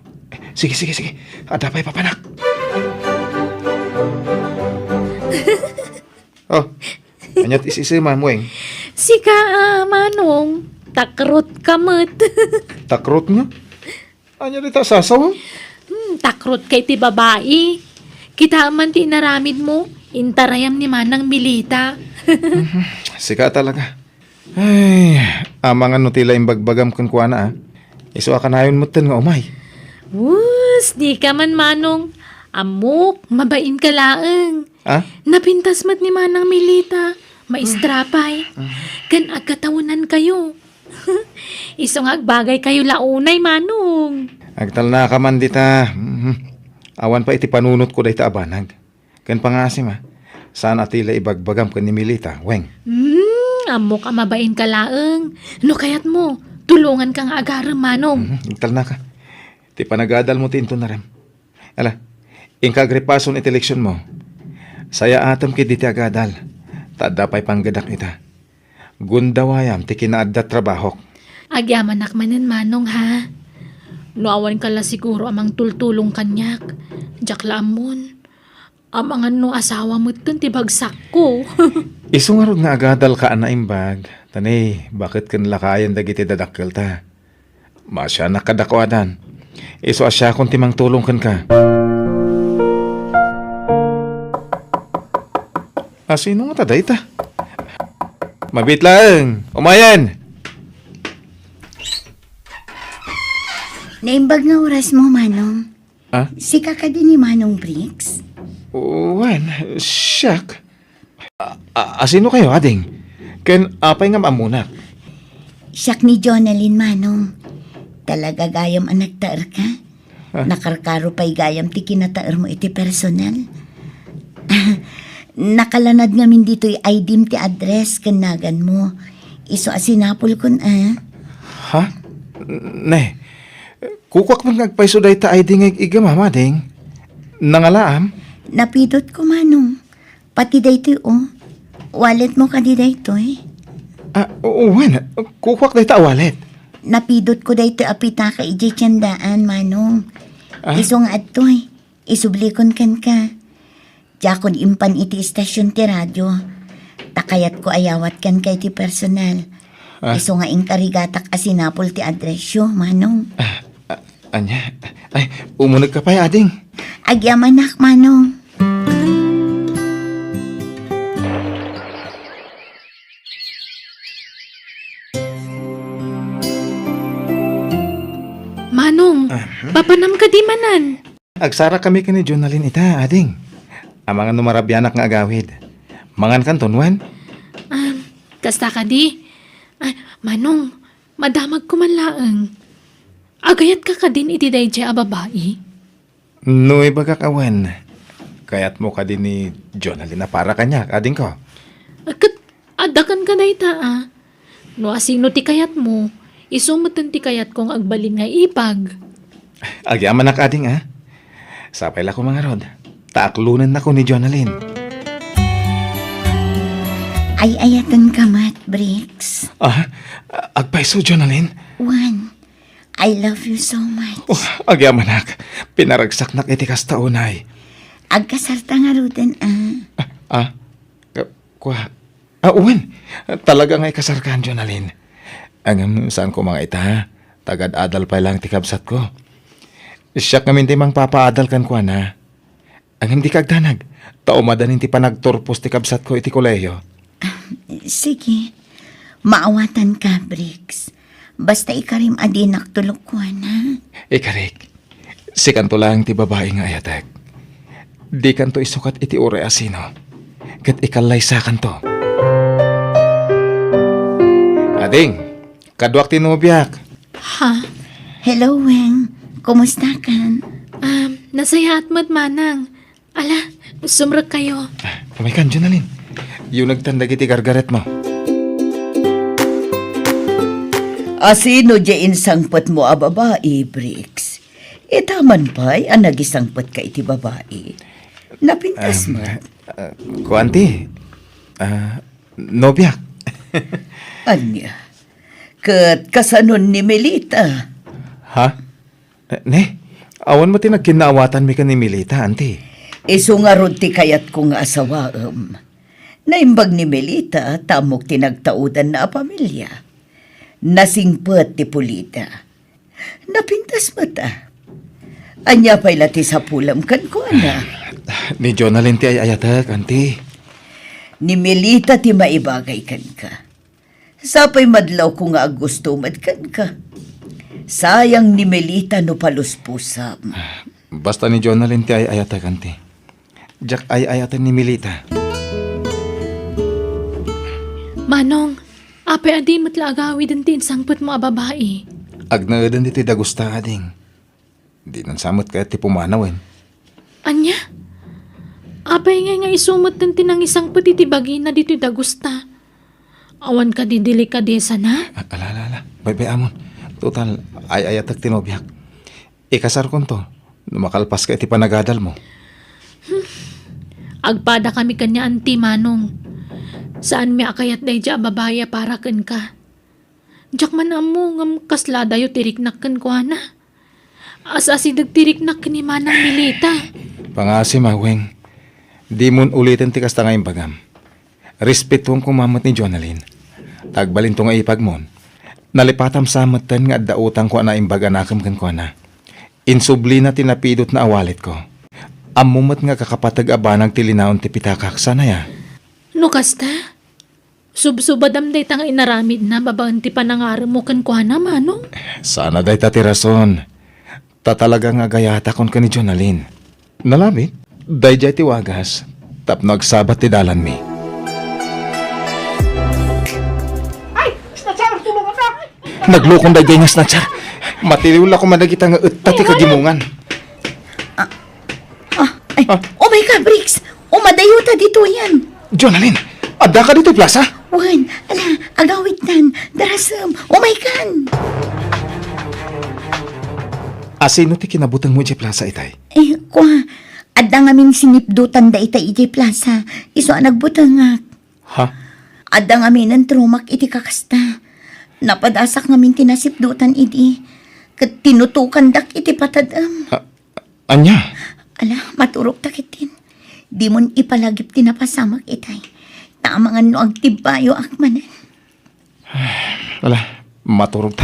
Sige, sige, sige. Adda pay papanak. Oh, ania ti isisem, Weng? Sika, a, manong, takrotka met. Takrot nga? Ania dita a sasaw? Hmm, takrotka iti babai. Kitaem man ti inaramidmo, intarayam ni Manang Milita. Mhm. Sika talaga. Ay, amangan no ti la imbagbagam kenkuana, a. Isu a kanayon metten nga umay. Wus, dika man, manong. Ammok, mabainka laeng. A? Napintas met ni Manang Milita. Maestra pay. Ken agkatawenankayo. Isu nga agbagaykayo la unay, manong. Agtalnaka man dita. Mhm. Awan pay iti panunotko dayta a banag. Ken pangasim, a, saan a ti la ibagbagam ken ni Milita, Weng. Hmm, ammok a mabainka laeng. No kayatmo, tulonganka nga agarem, manong. Mhm, agtalnaka. Ti panagadalmo ti inton narem. Ala, inka agripason iti leksionmo. Sayaatem ketdi ti agadal, ta adda pay panggedak ita. Gundawayam ti kinaadda trabahok. Agyamanak manen, manong, ha? No awanka la siguro a mangtultulong kaniak, diak la ammon. Amangan no asawa metten ti bagsakko. Isu ngarud nga agadalka a naimbag, ta ni, baket ken lakayen dagiti dadakkelta. Maasianak kadakuadan. Isu a siakon ti mangtulong kenka. Asino ngata dayta? Mabiit laeng. Umayen! Naimbag nga oras mo, Manong. Ah? Sika kadi ni Manong Briggs? Wen, siak. A-, a-, asino kayo, ading? Ken apay nga maammonak? Siak ni Jonalyn, Manong. Talaga gayam a nagtaerka? Ah? Nakarkaro pay gayam ti kinataermo iti personal. Nakalanad ngamin ditoy I D-m ti address ken naganmo. Isu a sinapulkon, a. Ha? Ne, kukuak man nga agpayso dayta I D nga ig-igam, ading. Nangalaam? Napidotko, Manong. Pati daytoy, o. Walletmo kadi daytoy? Ah, o-, wen, kukuak dayta a wallet. Napidotko daytoy a pitaka idiay tiendaan, Manong. Ah? Isu nga adtoy, isublikon kenka. Diakon impan iti istasion ti radio. Ta kayatko a yawat kenka iti personal. Ah? Isu nga inkarigatak a sinapul ti addressyo, Manong. Ah, ah, ania? Ay, umunegka pay, ading. Agyamanak, Manong. Manong, ah, hmm? Papanam kadi manen? Agsarakami ken ni Jonalyn ita, ading. Amangan no marabianak nga agawid. Mangankanton, wen? Ah, kasta kadi? Ah, Manong, madamagko man laeng. Agayatka kadin iti daydiay a babai? No ibagak a wen, kayatmo kadi ni Jonalyn a para kaniak, adingko? Ket adda kenka dayta, a. No asino ti kayatmo, isu metten ti kayatko nga agbalin nga ipag. Agyamanak, ading, a. Sapay la koma ngarud, ta aklonennako ni Jonalyn. Ay-ayatenka met, Briggs. Ah, agpayso, Jonalyn? Wen, I love you so much. Oh, agyamanak. Pinaragsaknak iti kasta unay. Agkasarta ngaruden, a. Ah, ah, ka-, kua. Ah, wen. Talaga nga ikasarkan, Jonalyn. Ngem saan koma nga ita, tagad-adal pay laeng ti kabsatko. Siak ngamin ti mangpapaadal kenkuana. Ngem dika agdanag, ta umadanin ti panagturpos ti kabsatko iti kolehiyo. Ah, sige. Maawatanka, Briggs. Basta ikarim a dinak tulokkuana. Ikarik, sikanto laeng ti babai nga ayatek. Dikanto isukat iti uray a sino. Ket ikallaysakanto. Ading, kaduak ti nobiak. Ha? Hello, Weng. Kumustakan? Ah, nasayaat met, Manang. Ala, sumrekkayo. Ah, umaykan, Jonalyn. Yunegtan dagiti gargaretmo. Asino diay insangpetmo a babai, Briggs? Ita man pay a nagisangpetka iti babai. Napintas met. Ah, kuan ti, ah, nobiak. Ania? Ket kasanon ni Melita? Ha? Eh, ne, awan met ti nagkinnaawatanmi ken ni Melita, anti. Isu ngarud ti kayatko nga asawaem. Naimbag ni Melita ta ammok ti nagtaudanna a pamilia. Nasingpet ti pulida. Napintas met, a. Ania pay la ti sapulem kenkuana? Ni Jonalyn ti ay-ayatek, anti. Ni Melita ti maibagay kenka. Sapay madlawko nga aggusto met kenka. Sayang ni Melita no paluspusam. Basta ni Jonalyn ti ay-ayatek, anti. Diak ay-ayaten ni Melita. Manong, apay a di met la agawiden ti insangpetmo a babai? Agnaeden ditoy dagusta, ading. Dinan sa met kayat ti pumanawen. Ania? Apay ngay nga isu metten ti nangisangpet iti bagina ditoy dagusta? Awan kadi delikadesana? A-, ala, ala, ala. Baybay-amon. Total, ay-ayatek ti nobiak. Ikasarkonto, no makalpaska iti panagadalmo. Hmm. Agpadakami kaniak, anti, Manong. Saanmi a kayat daydiay a babai a para kenka. Diak man ammo ngem kasla adayo ti riknak kenkuana. As-asideg ti riknak ken ni Manang Melita. Pangasim, Weng. Dimon uliten ti kasta nga imbagam. Respetuem koma met ni Jonalyn. Ta agbalinto nga ipagmon. Nalipatam sa metten nga adda utangko a naimbag a nakem kenkuana. Insublina ti napidotna a walletko. Ammo met nga kakapateg a banag ti linaon ti pitakak, saan aya? No kasta, subsubadam dayta nga inaramidna babaen ti panangaremmo kenkuana, Manong? Sana dayta ti rason. Ta talaga nga agayatakon ken ni Jonalyn. Nalabit, daydiay ti wagas tapno agsabat ti dalanmi. Ay! Snatcher! Tulungan na! Naglukon daydiay nga snatcher. Matiliw la koma dagita nga etta ti kagimongan. Ah, ay, ah. Oh my God, Briggs! Umadayota ditoyen. Jonalyn, addaka ditoy plaza? Wen, ala, agawidtan, darasem, umaykan. Asino ti kinabutengmo idiay plaza, itay? Eh, kua, adda ngamin sinipdutan dayta idiay plaza, isu a nagbutengak. Ha? Adda ngaminen ti rumak iti kakasta. Napadasak ngamin ti nasipdutan idi, ket tinutokandak iti patadem. Ha? Ania? Ala, maturogta ketdin. Dimon ipalagip ti napasamak, itay. Ta amangan no agtibbayoak manen. Ala, maturogta.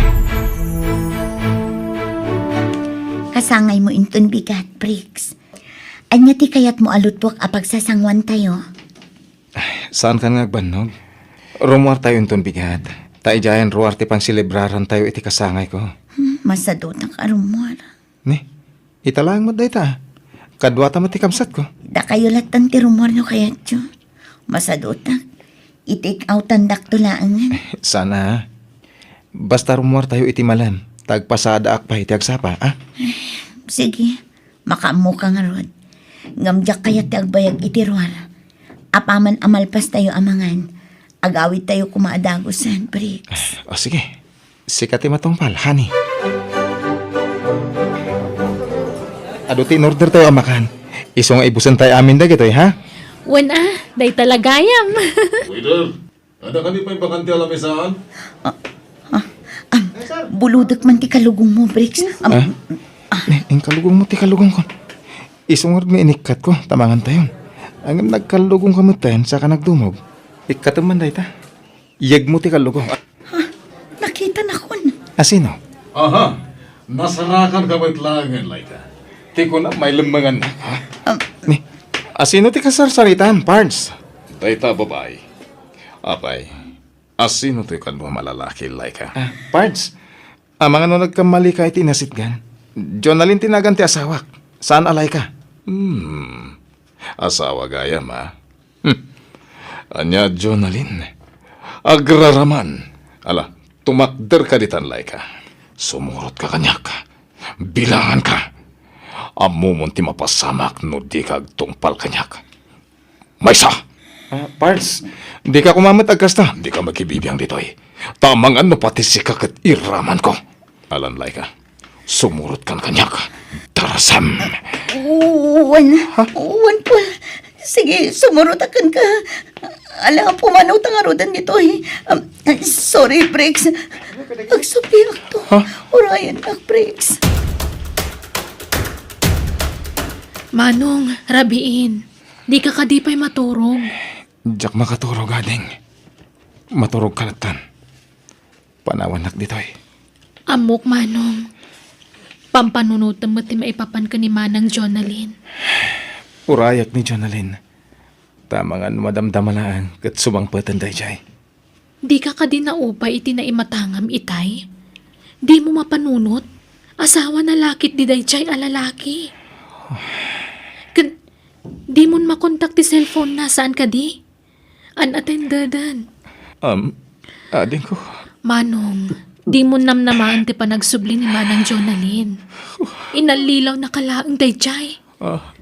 Kasangaymo inton bigat, Briggs. Ania ti kayatmo a luttuak a pagsasanguantayo? Saankan nga agbannog. Rummuartayo inton bigat. Ta idiayen ruar ti panselebrarantayo iti kasangayko. Hmm, masadutak a rummuar. Ni, ita laeng met dayta. Kaduata met ti kabsatko. Dakayo lattan ti rummuar no kayatyo. Masadutak. I-take outandakto laengen. Sana. Basta rummuartayo iti malem, ta agpasadaak pay iti agsapa, a? Sige, makaammoka ngarud. Ngem diak kayat ti agbayag iti ruar. Apaman a malpastayo a mangan, agawidtayo koma a dagusen, Briggs. O, sige. Sika ti matungpal, honey. Adu ti in-ordertayo a makan. Isu nga ibusentayo amin dagitoy, ha? Wen a, dayta la gayam. Waiter, adda kadi pay bakante a lamesaan? Ah, ah, am, bulodek man ti kalugongmo, Briggs. Am, ah? Ni, inkalugongmo ti kalugongko. Isu ngarud nga inikkatko, ta mangantayon. Ngem nagkalugongka metten, saka nagdumog. Ikkatem man dayta. Yegmo ti kallugong. Ha? Nakitanakon. Asino? Aha. Nasarakanka met laengen, Laika. Ti kunam, mailemmengannak, ha? Um, Ni, asino ti kasarsaritam, Pards? Dayta a babai. Apay, asino toy kano a malalaki, Laika? Ah, Pards, amangan no nagkammalika iti inasitgan. Jonalyn ti nagan ti asawak. Saan a Laika? Hmm. Asawa gayam, a? Hmm. Ania, Jonalyn? Agraraman. Ala, tumakderka ditan, Laika. Sumurotka kaniak. Bilanganka. Ammomon ti mapasamak no dika agtungpal kaniak. Maysa! Ah, Pards, dika koma met agkasta. Dika makibibiang ditoy. Ta amangan no pati sika ket iramanko. Alan, Laika. Sumurotkan kaniak. Darasem. Wen, ha? Wen, Paul. Sige, sumurotakan ka. Ala, pumanawta ngaruden ditoy. Um, sorry, Briggs. Agsuppiakto. Ha? Urayennak, Briggs. Manong, rabiin. Dika kadi pay maturog. Diak makaturog, ading. Maturogka lattan. Panawannak ditoy. Ammok, Manong. Pampanunotem met ti maipapan ken ni Manang Jonalyn. Urayak ni Jonalyn. Ta amangan no madamdama laeng ket sumangpeten daydiay. Dika kadi naupay iti naimatangam, itay? Dimo mapanunot? Asawana la ketdi daydiay a lalaki. Ken dimon makontak ti cellphone-na, saan kadi? Unattended. Um, adingko. Manong, dimon namnamaen ti panagsubli ni Manang Jonalyn. Inallilawnaka laeng daydiay. Ah.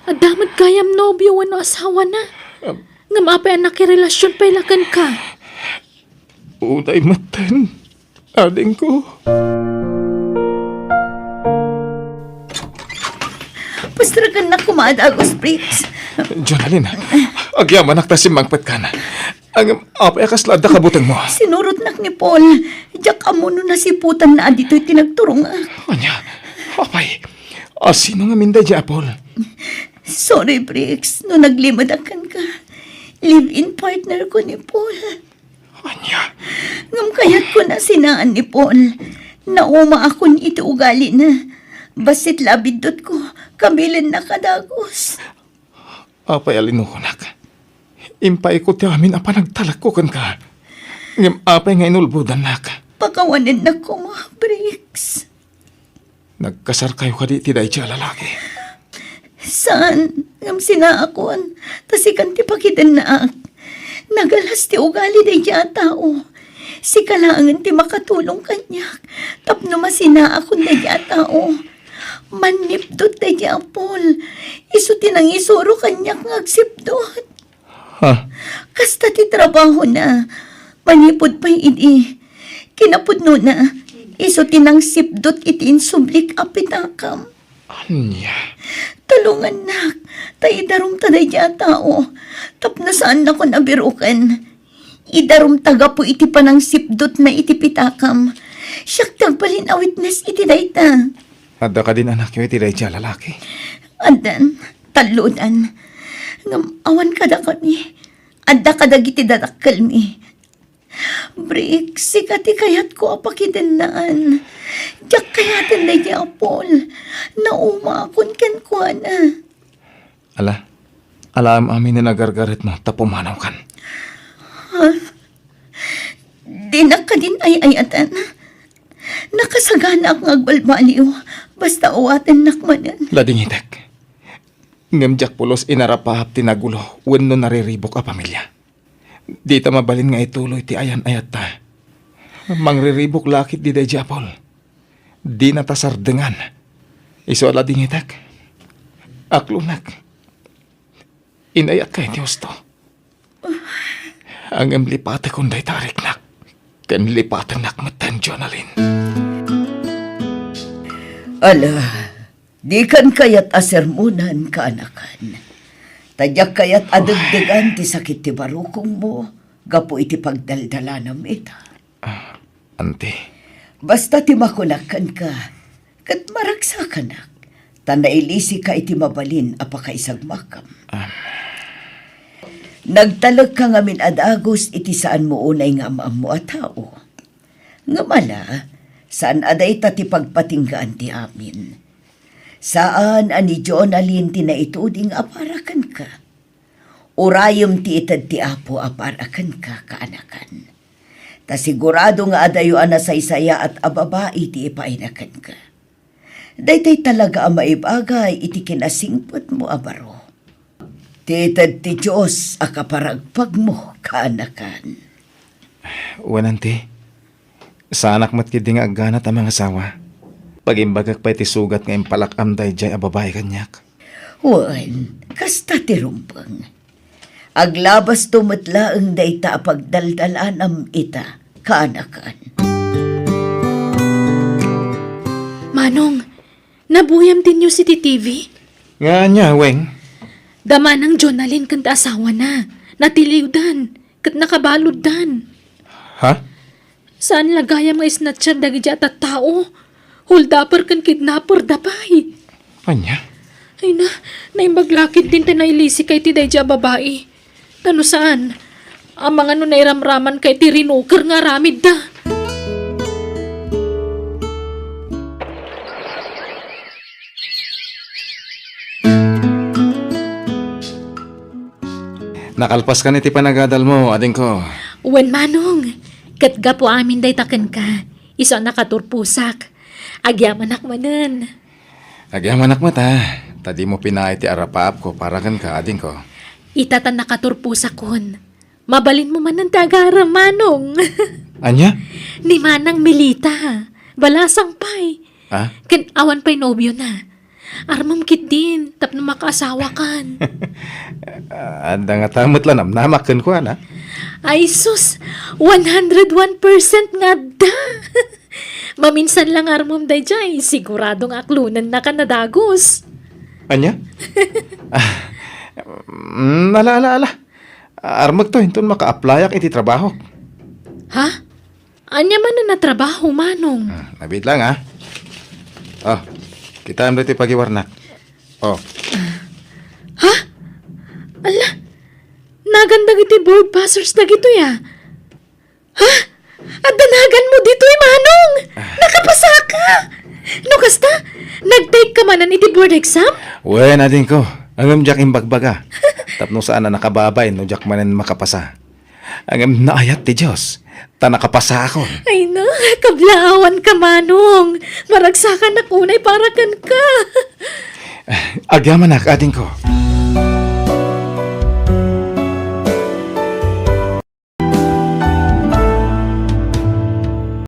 Adda met gayam nobio wenno asawana. Um, Ngem apay a nakirelasion pay la kenka? Unay metten. Adingko. Pastrakennak koma a dagus, Briggs. Jonalyn, agyamanak ta simmangpetkan. Ngem apay a kasla adda kabutengmo? Sinurotnak ni Paul. Diak ammo no nasiputanna a ditoy ti nagturongak. Ania? Apay, asino ngamin daydiay a Paul? Sorry, Briggs, no naglimedak kenka. Live-in partner ko ni Paul. Ania? Ngem kayatko a sinaan ni Paul. Naumaakon iti ugalina. Bassit la a biddutko, kabilennak a dagus. Apay a linukonak? Impaayko ti amin a panagtalekko kenka. Ngem apay nga inulbodannak? Pakawanennak koma, Briggs. Nagkasarkayo kadi iti daydiay a lalaki? Saan, ngem sinaakon, ta sikan ti pakidennaak. Nagalhas ti ugali daydiay a tao. Sika laengen ti makatulong kaniak tapno masinaakon daydiay a tao. Mannipdot daydiay a Paul. Isu ti nangisuro kaniak nga agsipdot. Ha? Kasta ti trabahona. Manipud pay idi, kinapudnona, isu ti nangsipdot iti insublik a pitakam. Ania? Tulongannak, ta idarumta daydiay a tao, tapno saannakon a biroken. Idarumta gapu iti panangsipdotna iti pitakam. Siak ti agbalin a witness iti dayta. Adda kadin anakyo iti daydiay a lalaki? Addan, tallodan. Ngem awan kadakami. Adda kadagiti dadakkelmi. Brick, sika ti kayatko a pakidennaan. Diak kayaten daydiay a Paul. Naumaakon kenkuana. Ala, alaem amin a nagargaretmo ta pumanawkan. Ha? Dinak kadin ay-ayatan. Nakasaganaak nga agbalbaliw, basta awatennak manen. Ladingitek. Ngem diak pulos inarapaap ti nagulo wenno nariribuk a pamilia. Dita mabalin nga ituloy ti ayan-ayatta. Mangriribuk la ketdi daydiay a Paul. Dinata sardengan. Isu a ladingitek. Aklonek. Inayatko iti husto. Ngem lipatekon dayta a riknak. Ken lipatennak metten, Jonalyn. Ala, dikan kayat a sermonan, kaanakan. Ta diak kayat a degdegan ti sakit ti barukongmo gapu iti pagdaldalanam ita. Ah, Auntie. Basta ti makunak kenka, ket maragsakanak, ta nailisika iti mabalin a pakaisagmakam. Ah. Nagtalekka ngamin a dagus iti saanmo unay nga am-ammo a tao. Ngem ala, saan a dayta ti pagpatinggaan ti amin. Saan a ni Jonalyn ti naituding a para kenka. Urayem ti ited ti Apo a para kenka, kaanakan. Ta sigurado nga adayo a nasaysayaat a babai ti ipaayna kenka. Daytoy talaga a maibagay iti kinasingpetmo a baro. Ti ited ti Dios a kaparagpagmo, kaanakan. Wen, Auntie. Saanak met ketdi nga agganat a mangasawa. Pagimbagak pay ti sugat nga impalak-am daydiay a babai kaniak. Wen, kasta ti rumbeng. Aglabasto met laeng dayta a pagdaldalanam ita, kaanakan. Manong, nabuyam ti news iti T V? Nga ania, Weng? Da Manang Jonalyn ken ti asawana. Natiliwdan, ket nakabaluddan. Ha? Saan la gayam nga snatcher dagiti a tattao. Holdupper ken kidnapper da pay. Ania? Ay na, naimbag la ketdin ta nailisika iti daydiay a babai. Ta no saan, amangan no nairamramanka iti rinuker nga aramidda. Nakalpaskan iti panagadalmo, adingko. Wen, Manong. Ket gapu amin dayta kenka, isu a nakaturposak. Agyamanak manen. Agyamanak met, a, ta dimo pinaay ti arapaapko para kenka, adingko. Ita ta nakaturposakon. Mabalinmo manen ti agarem, Manong. Ania? Ni Manang Melita. Balasang pay. Ah? Ken awan pay nobiona. Armem ketdin tapno makaasawakan. Adda ngata met la namnamak kenkuana? Ay sus, one hundred one percent nga adda. Maminsan la nga armem daydiay, sigurado nga aklonennaka a dagus. Ania? Ah, mm, ala, ala, ala. Armekto inton maka-applyak iti trabahok. Ha? Ania manen a trabaho, Manong? Hmm, nabiit lang, ha? Oh, kitaem daytoy pagiwarnak. Oh. Ha? Ala, nagan dagiti board passers dagitoy, a. Ha? Adda naganmo ditoy, Manong? Ah. Nakapasaka! No kasta, nag-take ka manen iti board exam? Wen, adingko. Ngem diak imbagbaga. Tapno saan a nakababay no diak manen makapasa. Ngem naayat ti Dios, ta nakapasaakon. Ay na, kablaawanka, Manong. Maragsakanak unay para kenka. Agyamanak, adingko.